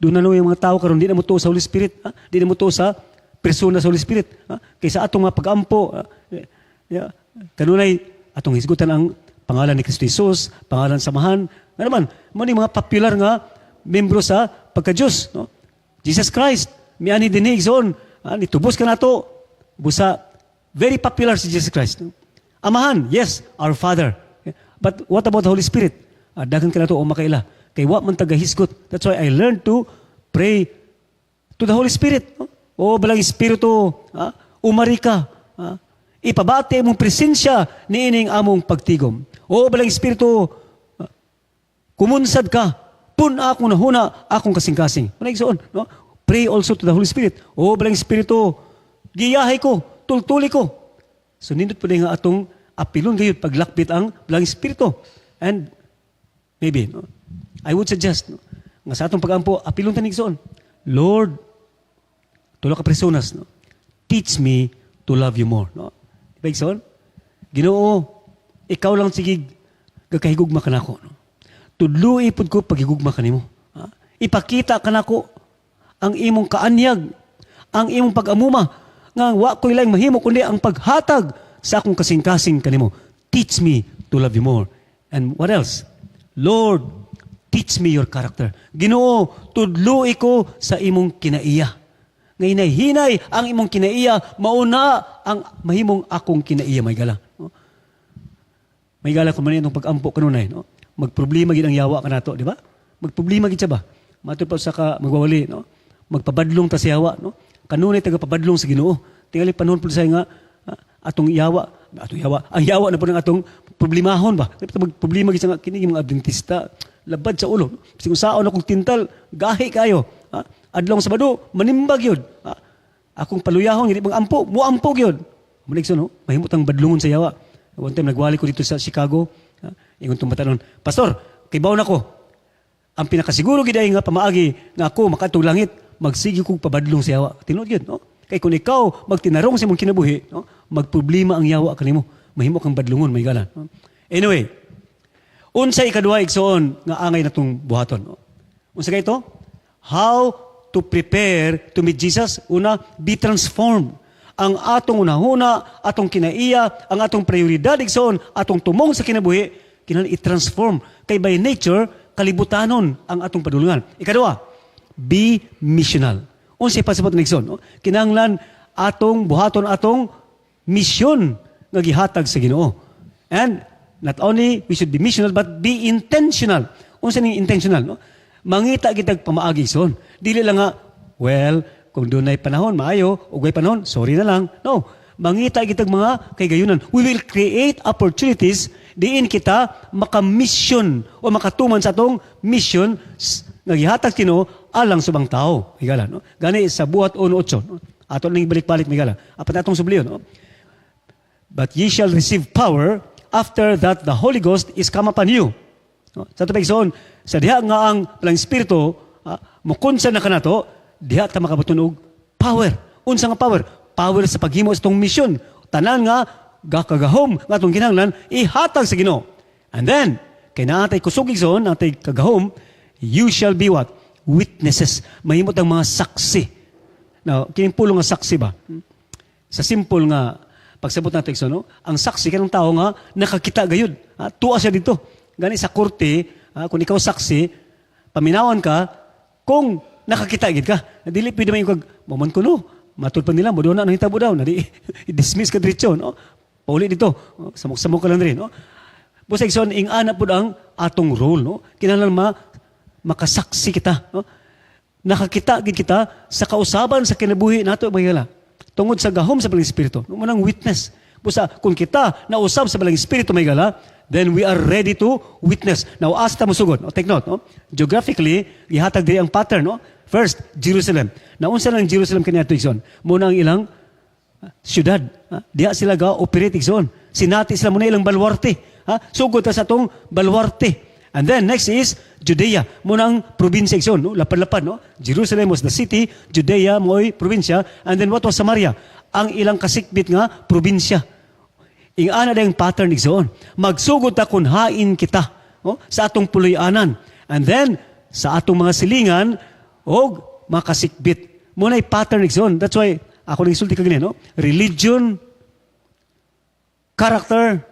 doon na yung mga tao karon di na mo tuo sa Holy Spirit, ha? Di na mo tuo sa persona sa Holy Spirit. Ha? Kaysa atong mga pag-ampo, ha? Yeah, kanunay atong hisgutan ang pangalan ni Kristo Jesus, pangalan sa Amahan. Nga naman, mao ni mga popular nga membro sa pagka-Diyos, no? Jesus Christ, miani dinhi, igsoon, ha? Nitubos ka nato. Busa very popular si Jesus Christ. No? Amahan, yes, our Father. But what about the Holy Spirit? Daghan ka nato o makaila. Kay wa man tagahisgot. That's why I learned to pray to the Holy Spirit. No? O Balang Espiritu, ha? Umari ka. Ha? Ipabati imong presensya niining among pagtigom. O Balang Espiritu, ha? Kumunsad ka. Pun akong nahuna, akong kasing-kasing. Mao na, igsoon, no? Pray also to the Holy Spirit. O Balang Espiritu, giyahay ko, tultuli ko. So nindot po nga atong apilon gayud paglakbit ang Balang Espiritu. And maybe, no, I would suggest, no, nga sa atong pagampo, apilon ta ni, igsoon. Lord, tulo ka personas, no? Teach me to love you more. No? Diba, igsoon? Ginoo, ikaw lang sige gakahigugma ka nako. No? Tudloi pud ko paghigugma kanimo. Ha? Ipakita kanako ang imong kaanyag, ang imong pag-amuma, nga wa ko'y laing mahimo kundi ang paghatag sa akong kasing-kasing kanimo. Teach me to love you more. And what else? Lord, teach me your character. Ginoo, tudloi ko sa imong kinaiya. Nga hinay-hinay ang imong kinaiya, mauna ang mahimong akong kinaiya, may gala. No? May gala kung man itong pag-ampo kanunay. No? Magproblema gid ang yawa kanato, di ba? Magproblema gid siya ba? Matud pa sa ka magwawali, no? Magpabadlong ta sa yawa, no? Kanunay taga pabadlong sa Ginoo. Tingali panahon pud sa nga atong yawa, ang yawa na po ng atong Problemahon ba? Kaya mag problema gid sa nga kini mga Adventista labad sa ulo. Bisag unsaon akong tintal, gahi kayo. Ha? Adlong Sabado, manimbag yun. Ha? Akong paluyahon, hindi bang ampo, muampo gyud. Mulig no? Mahimot ang badlungon sa yawa. One time, nagwali ko dito sa Chicago. Ha? Ingon tong batanon, "Pastor, kibaw na ko. Ang pinakasiguro gid ay nga pamaagi nga ako makadtog langit, magsige kog pabadlong sa yawa." Tinuod gyud, no? Kay kung ikaw magtinarong sa imong kinabuhi, no? Magproblema ang yawa kanimo. Mahimo kang badlungon, may gala. No? Anyway, unsa ikaduha, igsoon, nga angay natong buhaton? No? Unsa kay ito? How to prepare to meet Jesus? Una, be transformed. Ang atong unahuna, atong kinaiya, ang atong prioridad, igsoon, atong tumong sa kinabuhi, kinahanglan i-transform. Kay by nature, kalibutanon ang atong padulungan. Ikaduha, be missional. Unsay pasabot ni igsoon? No? Kinahanglan atong buhaton atong misyon nga gihatag sa Ginoo. And not only we should be missional but be intentional. Unsa ning intentional, no? Mangita kitag pamaagi, igsoon. Dili lang nga, well, kung dunay panahon maayo, ug way panahon, sorry na lang. No. Mangita kitag mga kaygayunan. We will create opportunities diin kita maka-mission o makatuman sa atong mission nga gihatag Ginoo alang sa ubang tao. Higala, no? Gani sa Buhat 1:8, no? Ato ning balik-balik, migala. Apan atong subliyon, no? "But ye shall receive power after that the Holy Ghost is come upon you." No? Sa tubig igsoon, sa diha nga ang Balaang Espiritu, mukunsa na kanato, diha ta makabaton og power. Unsa nga power? Power sa paghimo sa atong misyon. Tanan nga gakagahom nga atong kinahanglan ihatag sa Ginoo. And then, kay naa tay kusog, igsoon, naa tay kagahom, you shall be what? Witnesses. Mahimot ang mga saksi. Now, kining pulong nga saksi ba? Sa simple nga pagsabot nato, igsoon, no? Ang saksi kanang tao nga nakakita gayud. Ha? Tuwa siya dito. Gani sa korte, ha, kung ikaw saksi, paminawan ka kung nakakita gid ka. Dili pwede may kag mo man kuno. Matud pa nila mo na nahitabo daw, nadi i-dismiss ka diretso, no? Pauli dito. Oh, samok-samok ka lang rin, no? Busa, igsoon, ing-ana pud ang atong role, no? Kinahanglan makasaksi kita, no? Nakakita gid kita sa kausaban sa kinabuhi nato, mga. Tungod sa gahom sa Balaang Espiritu. No, mo nang witness. Busa kung kita nausab sa Balaang Espiritu, may gala, then we are ready to witness. Now, asa ta mosugod? No? Take note, no? Geographically, gihatag diri ang pattern, no? First, Jerusalem. Naunsa lang Jerusalem kaniadto, igsoon? Muna ang ilang syudad. Ha? Diha sila ga operate, igsoon. Sinati sila muna ilang balwarte. Ha? Sugod ta sa atong balwarte. And then next is Judea. Muna ang probinsya, igsoon, no? Lapad-lapad, no? Jerusalem was the city, Judea mo'y probinsya, and then what was Samaria? Ang ilang kasikbit nga probinsya. Ing-ana ang pattern, igsoon. Magsugod ta kung hain kita, no? Sa atong puloy-anan. And then sa atong mga silingan og makasikbit. Mo na'y pattern, igsoon. That's why ako nang isulti kaganina, no? Religion, character,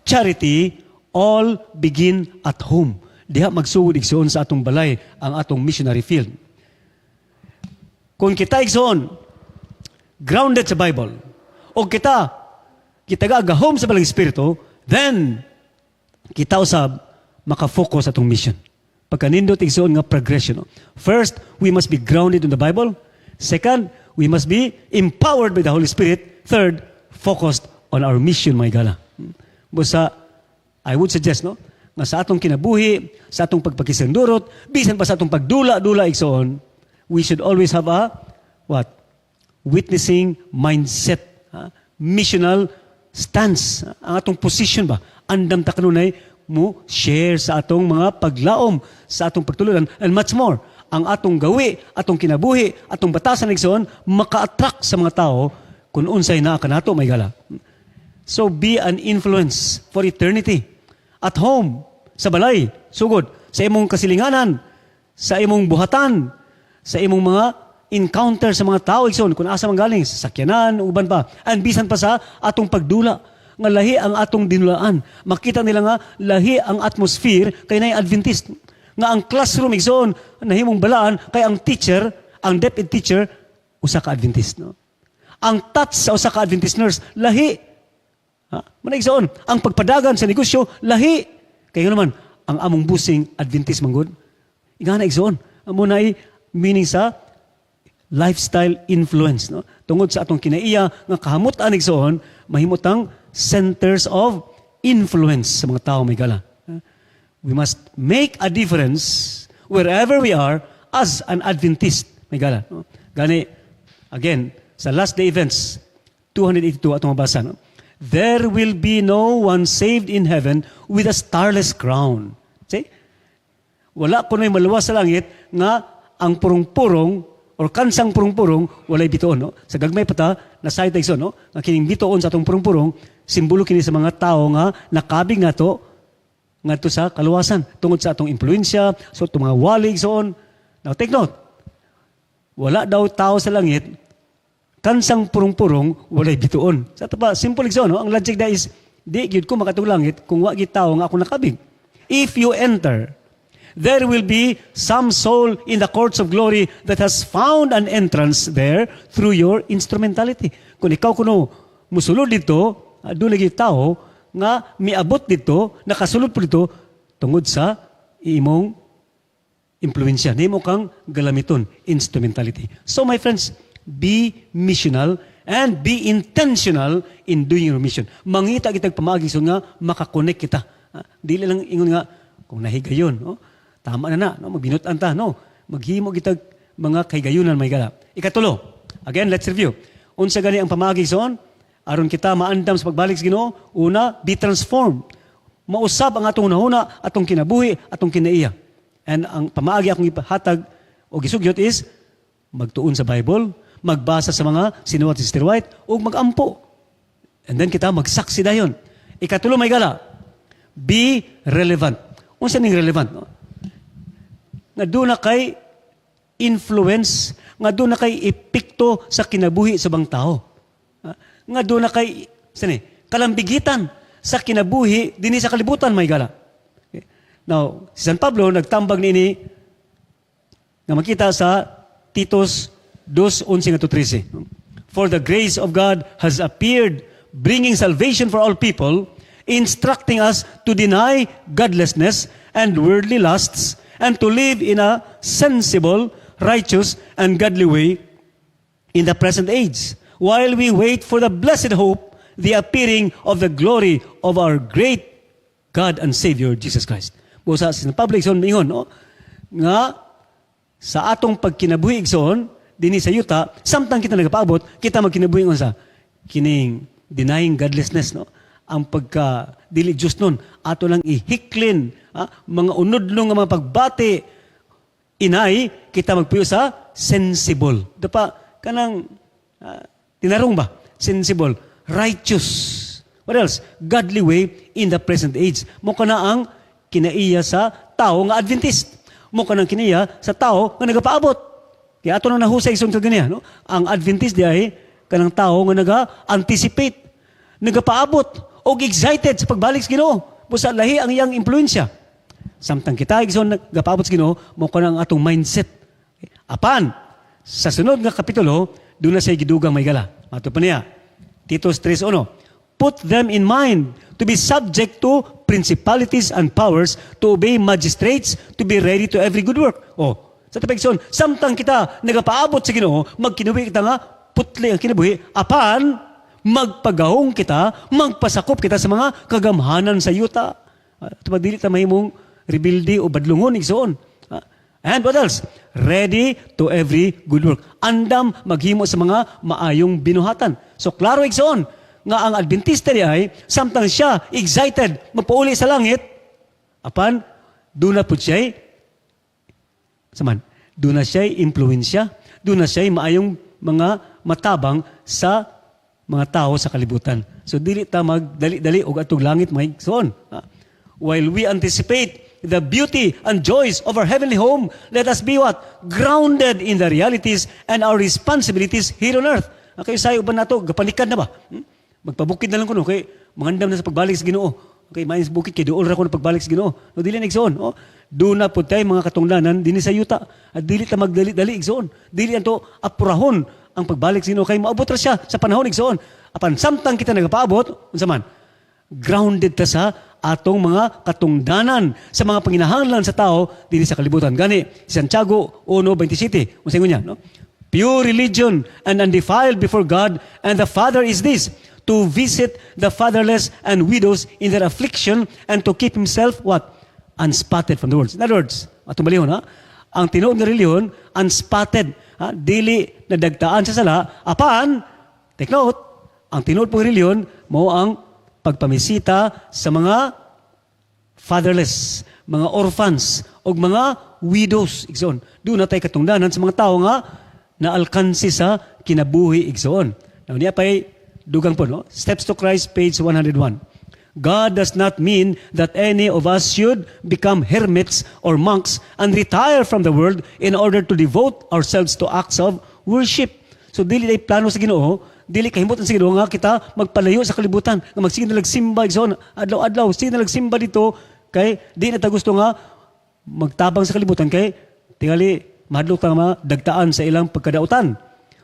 charity, all begin at home. Diha magsugod, igsoon, sa atong balay ang atong missionary field. Kung kita, igsoon, grounded sa Bible, o kita kita gahom sa Balaang Espiritu, then kita usab makafocus sa atong mission. Pagkanindot, igsoon, nga progression. No? First, we must be grounded in the Bible. Second, we must be empowered by the Holy Spirit. Third, focused on our mission, mga gala. Busa, I would suggest, no, nga sa atong kinabuhi, sa atong pagpakisandurot, bisan pa sa atong pagdula-dula, igsoon, we should always have a, what? Witnessing mindset. Ha? Missional stance. Ang atong position ba? Andam ta kanunay mo share sa atong mga paglaom, sa atong pagtulunan, and much more. Ang atong gawi, atong kinabuhi, atong batasan, igsoon, maka-attract sa mga tao kung unsay naa kanato, may gala. So be an influence for eternity. At home, sa balay, sugod, sa imong kasilinganan, sa imong buhatan, sa imong mga encounter sa mga tao, igsoon, kung asa man galing, sa sakyanan, uban pa, and bisan pa sa atong pagdula, nga lahi ang atong dinulaan. Makita nila nga lahi ang atmosphere kay naay Adventist. Nga ang classroom, igsoon, nahimong balaan kay ang teacher, ang DepEd teacher usa ka Adventist, no? Ang touch sa usa ka Adventist nurse lahi. Ha? Manay, igsoon, ang pagpadagan sa negosyo lahi. Kaya nga naman ang among bossing Adventist manggod. Ingana, igsoon. Amo na meaning sa lifestyle influence, no? Tungod sa atong kinaiya nga kahamutan, igsoon, mahimot ang centers of influence sa mga tao, mga higala. We must make a difference wherever we are as an Adventist, mga higala, no? Gani, again, sa last day events, 282 atong mabasa, no? There will be no one saved in heaven with a starless crown. See? Wala kuno'y maluwas sa langit nga ang purong-purong or kansang purong-purong walay bituon, no? Sa gagmay pa ta nasayod ta, igsoon, no? Nga kining bituon sa atong purong-purong, simbolo kini sa mga tao nga nakabig nato ngadto sa kaluwasan tungod sa atong impluwensya, sa atong mga wali, igsoon. Now take note. Wala daw tao sa langit kansang purong-purong walay bituon. Sa ato pa, simple, igsoon, no? Ang logic da is di gyud ko makadtog langit kung wa gyud tao nga ako nakabig. If you enter, there will be some soul in the courts of glory that has found an entrance there through your instrumentality. Kung ikaw kuno musulod didto, duna lagi tao nga miabot didto, nakasulod po didto tungod sa imong impluensya. Nimo kang galamiton, instrumentality. So my friends, be missional and be intentional in doing your mission. Mangita kitag pamaagi so nga makakonect kita. Dili lang ingon nga kung nahigayon, no? Tama na na, no? Magbinut-an ta, no? Maghimo kitag mga kahigayunan, mga higala. Ikatulo, again, let's review. Unsa gani ang pamaagi, igsoon aron kita maandam sa pagbalik sa Ginoo? Una, be transformed. Mausab ang atong hunahuna, atong kinabuhi, atong kinaiya. And ang pamaagi akong ipahatag o gisugyot is magtuon sa Bible, magbasa sa mga sinuwat si Sister White, ug magampo. And then kita magsaksi dayon. Ikatulo, mga higala, be relevant. Unsa ning relevant? No? Nga duna kay influence, nga duna kay epekto sa kinabuhi sa ubang tao. Nga duna kay sani, kalambigitan sa kinabuhi dinhi sa kalibutan, mga higala. Okay. Now, si San Pablo nagtambag niini nga makita sa Titos 2:11 ngadto 13. "For the grace of God has appeared, bringing salvation for all people, instructing us to deny godlessness and worldly lusts, and to live in a sensible, righteous, and godly way in the present age, while we wait for the blessed hope, the appearing of the glory of our great God and Savior, Jesus Christ." Busa si Pablo, igsoon, mingon, no? Nga sa atong pagkinabuhi, igsoon, dinhi sa yuta, samtang kita nagapaabot, kita magkinabuhi sa kining denying godlessness, no? Ang pagka dili Diyos nun, ato lang ihiklin, mga unudlong nga mga pagbati, inay kita magpuyo sa sensible. Dapa kanang tinarong ba? Sensible, righteous. What else? Godly way in the present age. Mao kana ang kinaiya sa tao nga Adventist. Mao kanang kinaiya sa tao nga nagapaabot. Kaya ato nang nahusay sa ganiya, no? Ang Adventist di ay kanang tao nga naga-anticipate, nagapaabot, og excited sa pagbalik sa Ginoo. Busa lahi ang iyang impluensya. Samtang kita, igsoon, nagapaabot sa Ginoo, mao kana ang atong mindset. Apan sa sunod nga kapitulo, duna siya'y gidugang, mga higala. Mato pa niya, Titos 3:1, "Put them in mind to be subject to principalities and powers, to obey magistrates, to be ready to every good work." Oh, sa tapig son, samtang kita nagapaabot sa Ginoo, magkinabuhi kita nga putli ang kinabuhi, apan magpagahong kita, magpasakop kita sa mga kagamhanan sa yuta. Uh, dili ta mahimong rebelde o badlungon, igsoon. And what else? Ready to every good work. Andam maghimo sa mga maayong binuhatan. So klaro, igsoon, nga ang Adventista di ay samtang siya excited magpauli sa langit, apan duna pud siya saman, duna siya impluensya, duna siya maayong mga matabang sa mga tao sa kalibutan. So dili ta magdali-dali og adtog langit, mga igsoon. While we anticipate the beauty and joys of our heavenly home, let us be what? Grounded in the realities and our responsibilities here on earth. Okay, sayo ba nato gapanikad na ba? Magpabukid na lang kuno kay mangandam na sa pagbalik sa Ginoo. Okay, maayos bukid kay duol ra ko na pagbalik sa Ginoo. No, dili na, igsoon. Oh, duna pud tay mga katungdanan dinhi sa yuta. At dili ta magdali-dali, igsoon. Dili nato apurahon ang pagbalik sa Ginoo kay moabot ra siya sa panahon, igsoon. Apan samtang kita nagapaabot, unsa man? Grounded ta sa atong mga katungdanan sa mga panginahanglan sa tao dinhi sa kalibutan. Gani, Santiago 1:27, unsa ingon niya, no? "Pure religion and undefiled before God and the Father is this, To visit the fatherless and widows in their affliction and to keep himself what? Unspotted from the world. In other words, atong balihon ha, ang tinuod nga relihiyon, unspotted, ha, dili nadagtaan sa sala, apan, take note, ang tinuod pong relihiyon mao ang pagpamisita sa mga fatherless, mga orphans, o mga widows, igsoon. Duna tay katungdanan sa mga tao nga naalkansi sa kinabuhi, igsoon. Now, niya pa'y dugang po, no? Steps to Christ, page 101. God does not mean that any of us should become hermits or monks and retire from the world in order to devote ourselves to acts of worship. So dili ay plano sa Ginoo, dili kahimutan sa Ginoo nga kita magpalayo sa kalibutan, nga magsige na simba, igsoon, adlaw-adlaw, sige na simba dito kay di na ta gusto nga magtabang sa kalibutan kay tingali mahadlok ta nga madagtaan sa ilang pagkadautan.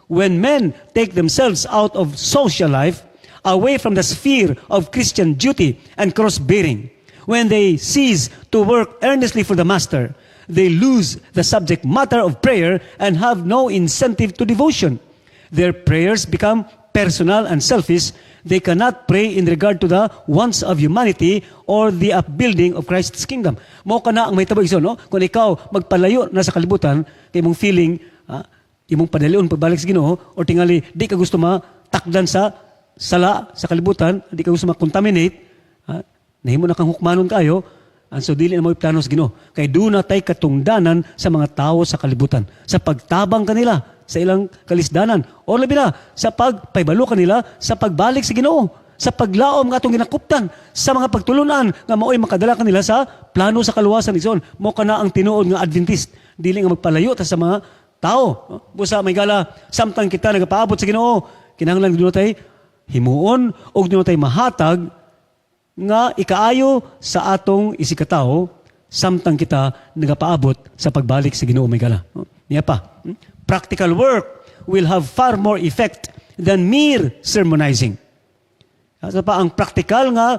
When men take themselves out of social life, away from the sphere of Christian duty and cross-bearing, when they cease to work earnestly for the Master, they lose the subject matter of prayer and have no incentive to devotion. Their prayers become personal and selfish. They cannot pray in regard to the wants of humanity or the upbuilding of Christ's kingdom. Mao kana ang mahitabo, igsoon, no? Kung ikaw magpalayo na sa kalibutan, kay imong feeling, imong padalion pagbalik sa Ginoo or tingali di ka gusto matakdan sa sala sa kalibutan, di ka gusto ma-contaminate, nahimo na kang hukmanon kayo, and so dili na mo plano sa Ginoo. Kay duna tay katungdanan sa mga tao sa kalibutan, sa pagtabang kanila sa ilang kalisdanan, o labi na sa pagpaybalo kanila sa pagbalik sa Ginoo, sa paglaom nga atong ginakuptan, sa mga pagtulunan nga mao'y makadala kanila sa plano sa kaluwasan, igsoon. Mao kana ang tinuod nga Adventist. Dili nga magpalayo ta sa mga tao. Busa may gala, samtang kita nagapaabot sa Ginoo, kinahanglan duna tay himuon og duna tay mahatag nga ikaayo sa atong isigkatawo samtang kita nagapaabot sa pagbalik sa Ginoo, may gala. Niya pa. Practical work will have far more effect than mere sermonizing. Asa pa ang praktikal nga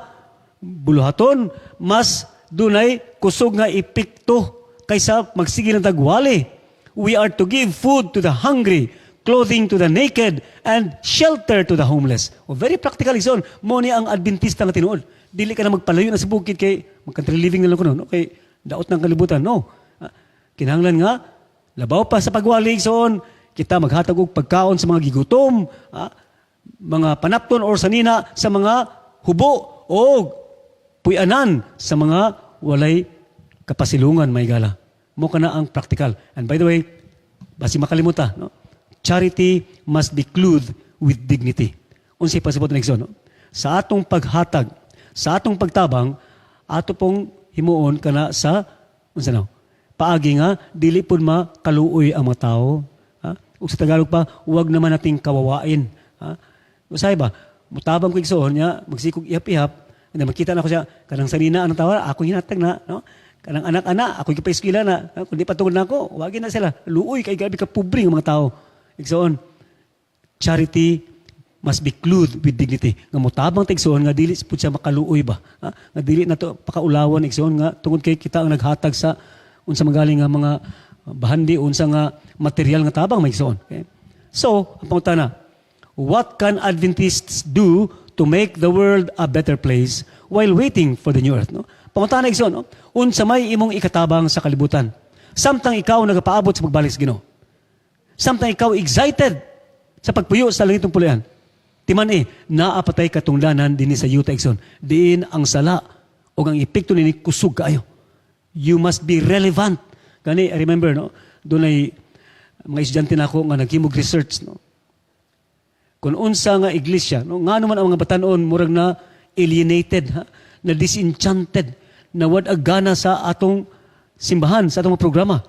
buluhaton, mas dunay kusog nga epekto kaysa magsige lang tag wali. We are to give food to the hungry, clothing to the naked, and shelter to the homeless. O, very practical, igsoon. Mao ni ang Adventista nga tinuod. Dili ka na magpalayo na sa bukid kay mag-country living na lang kuno, no? Kay daot ng kalibutan. No. Kinahanglan nga labaw pa sa pagwali, igsoon, kita maghatag og pagkaon sa mga gigutom, mga panapton or sanina sa mga hubo o puy-anan sa mga walay kapasilungan, may gala. Mao kana ang practical. And by the way, basi makalimuta, no? Charity must be clothed with dignity. Unsay pasabot na, igsoon, no? Sa atong paghatag, sa atong pagtabang, ato pong himuon kana sa unsa na? Paagi nga dili pud makaluoy ang mga tao. Ha? Ug sa Tagalog pa, huwag naman nating kawawain. Ha? Usahay ba? Mutabang ko, igsoon niya, magsikog ihap-ihap, and makita na ko siya, kanang sanina ang tawa, ako hinatag na, no? Kanang anak-anak, ako gipa-eskwela na, ha? Kung di patungod na ako, wagi na sila. Luoy kay grabe ka pobre ng mga tao. Igsoon, charity must be clothed with dignity. Nga motabang ta, igsoon, nga dili pud siya makaluoy ba? Ha? Nga dili na to pakaulawan, igsoon, nga tungod kay kita ang naghatag sa unsa magaling nga mga bahandi, unsa nga material nga tabang, may igsoon. Okay? So, ang pangutana, what can Adventists do to make the world a better place while waiting for the new earth? No? Pangutana, igsoon, no? Unsa may imong ikatabang sa kalibutan samtang ikaw nagapaabot sa pagbalik sa Ginoo? Samtang ikaw excited sa pagpuyo sa langitong puluyan. Timan-i, naa pa tay katungdanan dinhi sa yuta, igsoon. Diin ang sala o ang epekto nini kusog kaayo. You must be relevant. Gani, I remember, no? Dunay mga estudyante na ako nga naghimog research, no? Kung unsa nga iglesia, no? Ngano man ang mga batanon murag na alienated, ha? Na disenchanted, na wad gana sa atong simbahan, sa atong mga programa.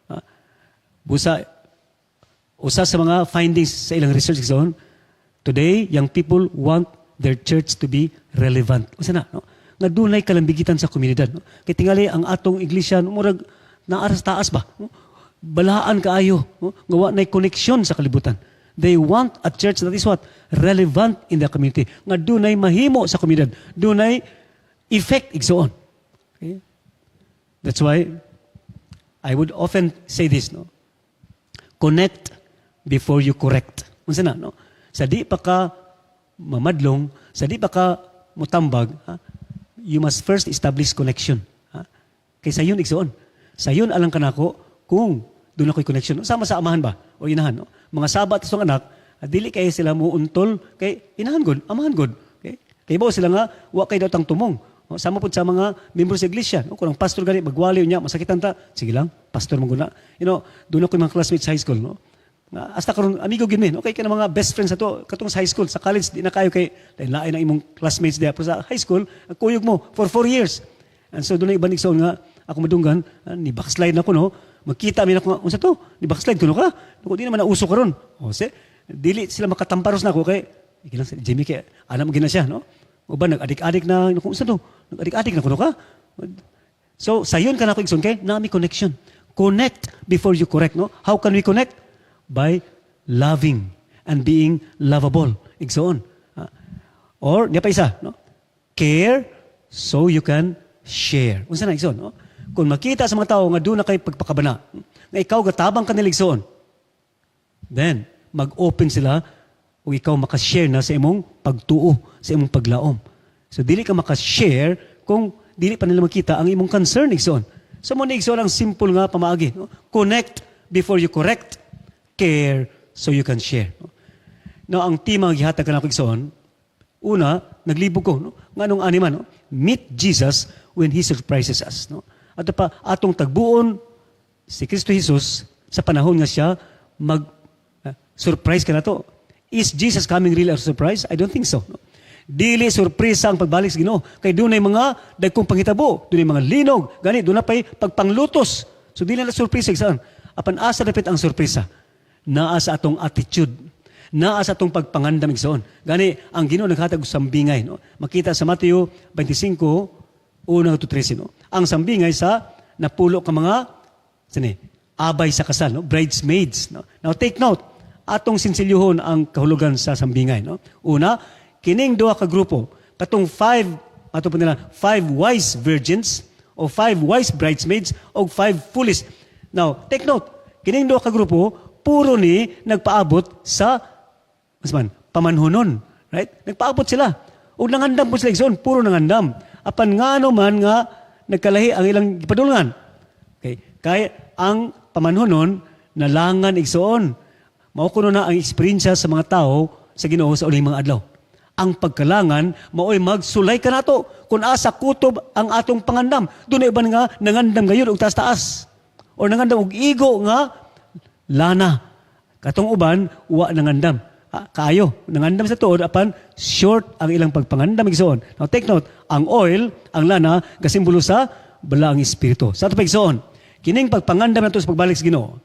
Ha? Busa, usa sa mga findings sa ilang research, igsoon, today, young people want their church to be relevant. Usa na, no? Nga dunay kalambigitan sa komunidad. No? Kay tingali ang atong iglesia, no, murag naa ra sa taas ba? No? Balaan kaayo, no? Nga wa nay koneksyon sa kalibutan. They want a church that is what? Relevant in the community. Nga dunay mahimo sa komunidad. Dunay effect, igsoon. Okay? That's why I would often say this, no? Connect before you correct. Unsa na, no? Sa di pa ka mamadlong, sa di pa ka mutambag, ha, you must first establish connection. Ha? Kay sayon, igsoon. Sayon alang kanako kung duna ko'y connection. Sama sa amahan ba? O inahan. No? Mga sabat sa anak, dili kay sila mo untol kay inahan gud, amahan gud. Okay? Kay ba sila nga wa kay daotang tumong. No? Sama pud sa mga membro sa iglesia. No? Kung ang pastor gani magwali niya, masakitan ta, sige lang, pastor man gud na. Duna ko'y mga classmates sa high school, no? Nga, hasta karon amigo gyud mi, no? Kay kana mga best friends ato katong sa high school, sa college di na kayo kay lain ang imong classmates diha. Pero sa high school, ang kuyog mo for 4 years. And so duna iban, igsoon, nga ako madunggan, ni backslide na ko, no. Magkita mi nako nga, "Unsa to? Ni backslide kuno ka?" Nako, di naman nauso karon. O se, dili sila makatamparos nako kay ikilang si Jimmy kay alam mo gina siya, no? Uban nag-adik-adik na, nako, unsa to? Nag-adik-adik na kuno ka? So, sayon ka nako, igsoon, kay naa mi connection. Connect before you correct, no? How can we connect? By loving and being lovable. Igsoon. Or, niya pa isa, no? Care so you can share. Unsa na, igsoon, no? Kung makita sa mga tao nga duna kay pagpakabana, nga ikaw gatabang kanila, igsoon, then mag-open sila o ikaw makashare na sa imong pagtuo, sa imong paglaom. So dili ka makashare kung dili pa nila makita ang imong concern, igsoon. So mao ni, igsoon, ang simple nga pamaagi. No? Connect before you correct, care so you can share. No? Now, ang tema nga gihatag kanako, igsoon, una, naglibog ko, no? Nganong ani man, no? Meet Jesus when He surprises us. No? Ato pa, atong tagbuon si Kristo Jesus sa panahon nga siya mag surprise kanato. Is Jesus coming really a surprise? I don't think so. No? Dili surpresa ang pagbalik sa Ginoo. Kay dunay mga dagkong panghitabo, dunay mga linog, gani duna pay pagpanglutos. So dili na surpresa saan. Apan asa dapit ang surpresa? Naa sa atong attitude. Naa sa atong pagpangandam, igsoon. Gani ang Ginoo naghatag og sambingay, no? Makita sa Mateo 25 1 to 13, no? Ang sambingay sa napulo ka mga sini, abay sa kasal, no? Bridesmaids, no? Now take note, atong sinsilyuhon ang kahulugan sa sambingay, no? Una, kining duha ka grupo, katong five, ato po nila, five wise virgins o five wise bridesmaids o five foolish. Now, take note, kining duha ka grupo, puro ni nagpaabot sa mas man, pamanhunon, right? Nagpaabot sila. Ug nangandam po sila, igsoon, puro nangandam. Apan ngano man nga nagkalahi ang ilang gipadulngan? Okay. Kay ang pamanhunon nalangan, igsoon. Mao kuno na ang eksperyensya sa mga tao sa Ginoo sa uling mga adlaw. Ang pagkalangan mao'y magsulay kanato kung asa kutob ang atong pangandam. Duna iban nga nangandam gayon og taas-taas. Or nangandam og igo nga lana. Katong uban wa nangandam. Kaayo, nangandam sa tuod apan short ang ilang pagpangandam, igsoon. Now take note, ang oil, ang lana gasimbolo sa Balaang Espiritu. Sa ato pa, igsoon, kining pagpangandam nato sa pagbalik sa Ginoo.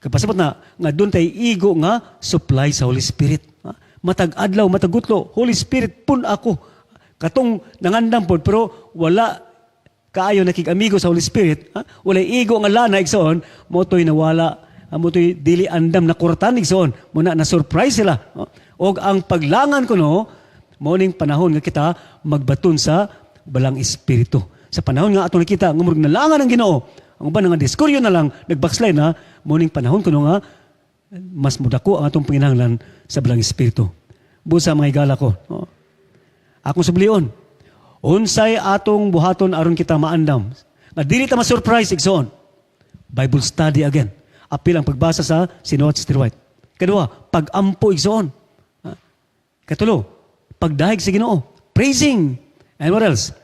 Kapasabot na nga duna tay igo nga supply sa Holy Spirit. Matag adlaw, matag gutlo, "Holy Spirit, pun ako." Katong nangandam pod pero wala kaayo nakig-amigo sa Holy Spirit, ha? Wala igo nga lana, igsoon, mao to'y nawala, mao to'y dili andam na kuratan, igsoon, muna na surprise sila. No? Og ang paglangan kuno, mao ning panahon nga kita magbaton sa Balaang Espiritu. Sa panahon nga atong nakita nga murag nalangan ang Ginoo, ang uban nga diskuryo na lang, nag-backslide na, mao ning panahon kuno nga mas mudako ang atong panginahanglan sa Balaang Espiritu. Busa mga higala ko, no? Akong sublion, unsay atong buhaton aron kita maandam nga dili ta ma-surprise, igsoon? Bible study again. Apil ang pagbasa sa sinuwat Sister White. Kadua, pag-ampo, igsoon. Ha? Katulo, pagdahig sa Ginoo. Praising. And what else?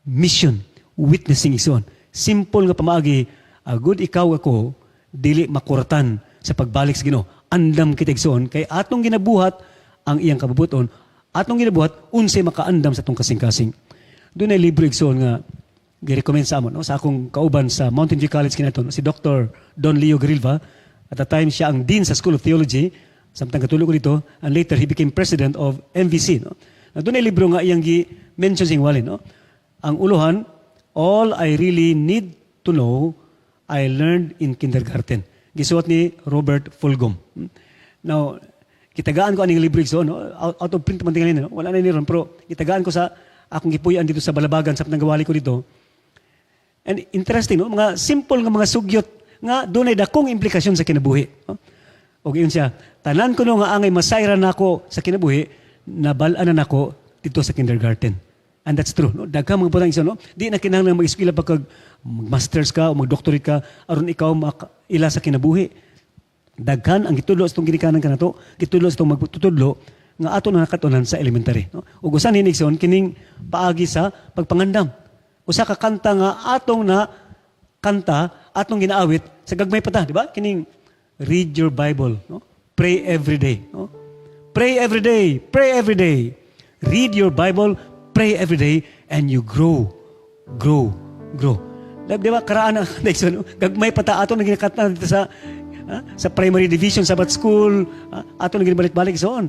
Mission. Witnessing, igsoon. Simple nga pamaagi, agud ikaw ako dili makuratan sa pagbalik sa Ginoo. Andam kita, igsoon, kay atong ginabuhat ang iyang kabubuton, atong ginabuhat unsay makaandam sa atong kasing-kasing. Dunay libro, igsoon, nga gi-recommend sa amon, no, sa akong kauban sa Mountain View College kinato, no, si Dr. Don Leo Grilva. At the time siya ang dean sa School of Theology samtang katulo ko dito, and later he became president of MVC, no. Na dunay libro nga iyang gi-mention sing walin, no. Ang uluhan, "All I Really Need to Know I Learned in Kindergarten." Gisuwat ni Robert Fulghum. Now, kitagaan ko aning libro, igsoon, no? Out of print man tingali, no? Wala na ni ron, pero kitagaan ko sa akong gipuy-an dito sa Balabagan sa gawali ko dito. And interesting, no? Mga simple nga mga sugyot nga dunay dakong implikasyon sa kinabuhi. No? Og ingon siya, tanan ko no nga angay masayran nako sa kinabuhi, Nabal-an na nako dito sa kindergarten. And that's true. No? Daghang mga butang isa, no? Di na kinahanglan mag-eskwela pa kag mag-masters ka o mag-doctorate ka aron ikaw makaila sa kinabuhi. Daghan ang gitudlo sa itong ginikanan kanato, gitudlo sa itong magtutudlo nga ato na nakatunan sa elementary. No? Ug usan hini, igsoon, kining paagi sa pagpangandam. Usa ka kanta nga atong na kanta, atong ginaawit sa gagmay pa ta, di ba? Kining "Read your Bible," no? "Pray every day," no? "Pray every day, pray every day. Read your Bible, pray every day, and you grow, grow, grow." Di ba, karaan na, next one, no? Gagmay pa ta, ato na ginakanta dito sa primary division, Sabbath school, ato na ginabalik-balik, so on.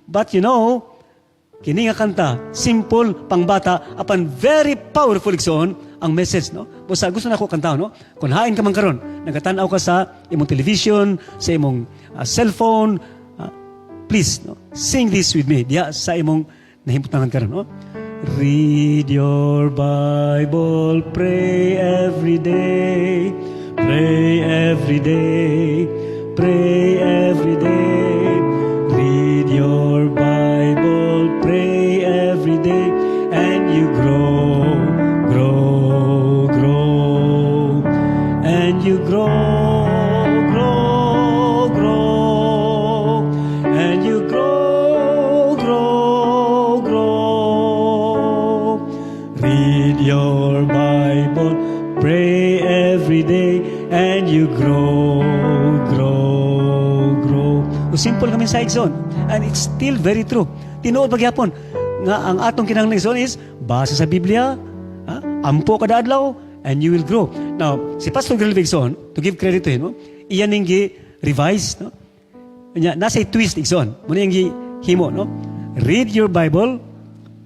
But kini nga kanta, simple, pangbata, apan very powerful, igsoon, ang message, no? Busa gusto na ako kanta, no? Kung hain ka man karon, nagatan-aw ka sa imong television, sa imong cellphone, please, no? Sing this with me, diya sa imong nahimutangan karon, no? "Read your Bible, pray every day, pray every day, pray every day. Read your Bible, pray every day, and you grow, grow, grow. And you grow, grow, grow. And you grow, grow, grow. Read your Bible, pray every day, and you grow, grow, grow." O simple kami sa igsoon. And it's still very true. Tinuod pagyapon nga ang atong kinahanglan, igsoon, is basa sa Biblia, ha? Ampo kada adlaw, and you will grow. Now, si Pastor Grelvig, igsoon, to give credit to him, no? Iyan ning gi-revise, no? Nya, nasa twist, igsoon. Muna yung himo, no? "Read your Bible,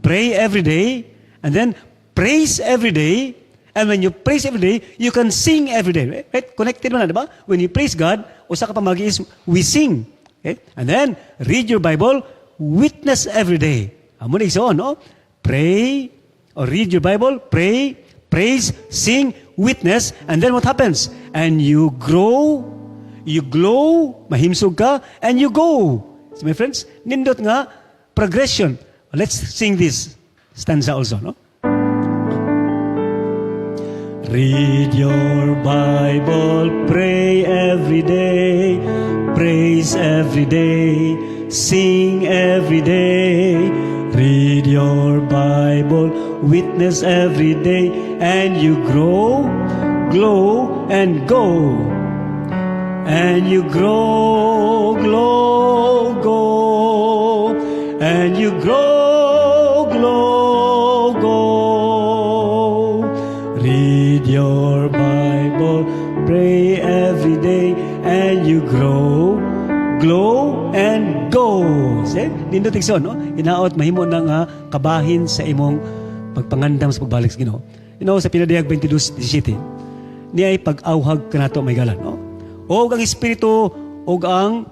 pray every day, and then praise every day. And when you praise every day, you can sing every day." Right? Right? Connected mo na, di ba? When you praise God, usa ka pamagi is we sing. Okay? And then, read your Bible, witness every day. Amo na, igsoon, no? Pray, or read your Bible, pray, praise, sing, witness, and then what happens? And you grow, you glow, mahimsog ka, and you go. So my friends, nindot nga progression. Let's sing this stanza also, no? "Read your Bible, pray every day, praise every day, sing every day. Read your Bible, witness every day, and you grow, glow, and go. And you grow, glow, go. And you grow, glow, go. Read your Bible, pray every day, and you grow, glow, and go." See? Nindot, igsoon, no? Hinaot mahimo na nga kabahin sa imong pagpangandam sa pagbalik sa Ginoo. Sa Pinadayag 22:17, niya ay pag-awhag kanato, may galan, no? Og ang Espiritu og ang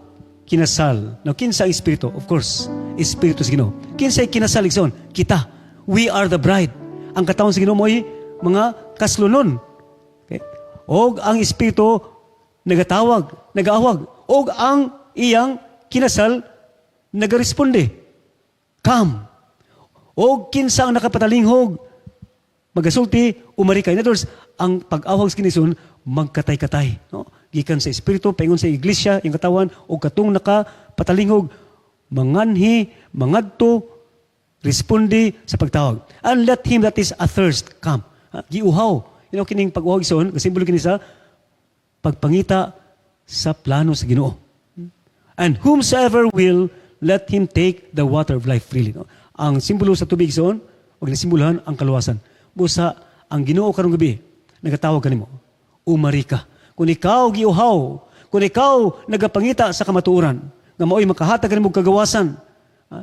kinasal. Now, kinsa ang Espiritu? Of course, Espiritu sa Ginoo. Kinsa ay kinasal, igsoon? Kita. We are the bride. Ang katawhan sa Ginoo mo'y mga kaslonon. Okay? Og ang Espiritu nagatawag, nagaawhag. Og ang iyang kinasal nagaresponde. "Come." Og kinsa ang nakapatalinghog, magasulti, "Umari ka." In other words, ang pag-awhag sa Ginoo magkatay-katay. No? Gikan sa Espiritu, paingon sa iglesia, yung katawan, o katong nakapatalingog, manganhi, mangadto, responde sa pagtawag. "And let him that is athirst come." Ha? Giuhaw. Kining pag-uhaw, igsoon, kasimbolo kini sa pagpangita sa plano sa Ginoo. "And whomsoever will, let him take the water of life freely." No? Ang simbolo sa tubig, igsoon, o ginasimboluhan ang kaluwasan. Busa, ang Ginoo karong gabi, nagatawag kanimo, "Umari ka." Kung ikaw giuhaw, kung ikaw nagapangita sa kamatuoran, nga mao'y makahatag kanimo kagawasan,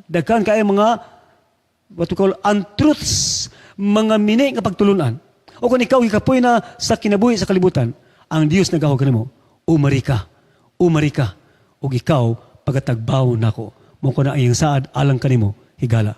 daghan kay mga what we call untruths, mga mini nga pagtulunan. O kung ikaw gikapoy na sa kinabuhi sa kalibutan, ang Dios nagawag kanimo, "Umari ka, umari ka, ug ikaw pagatagbaw nako." Mo ko na iyang saad alang kanimo, higala.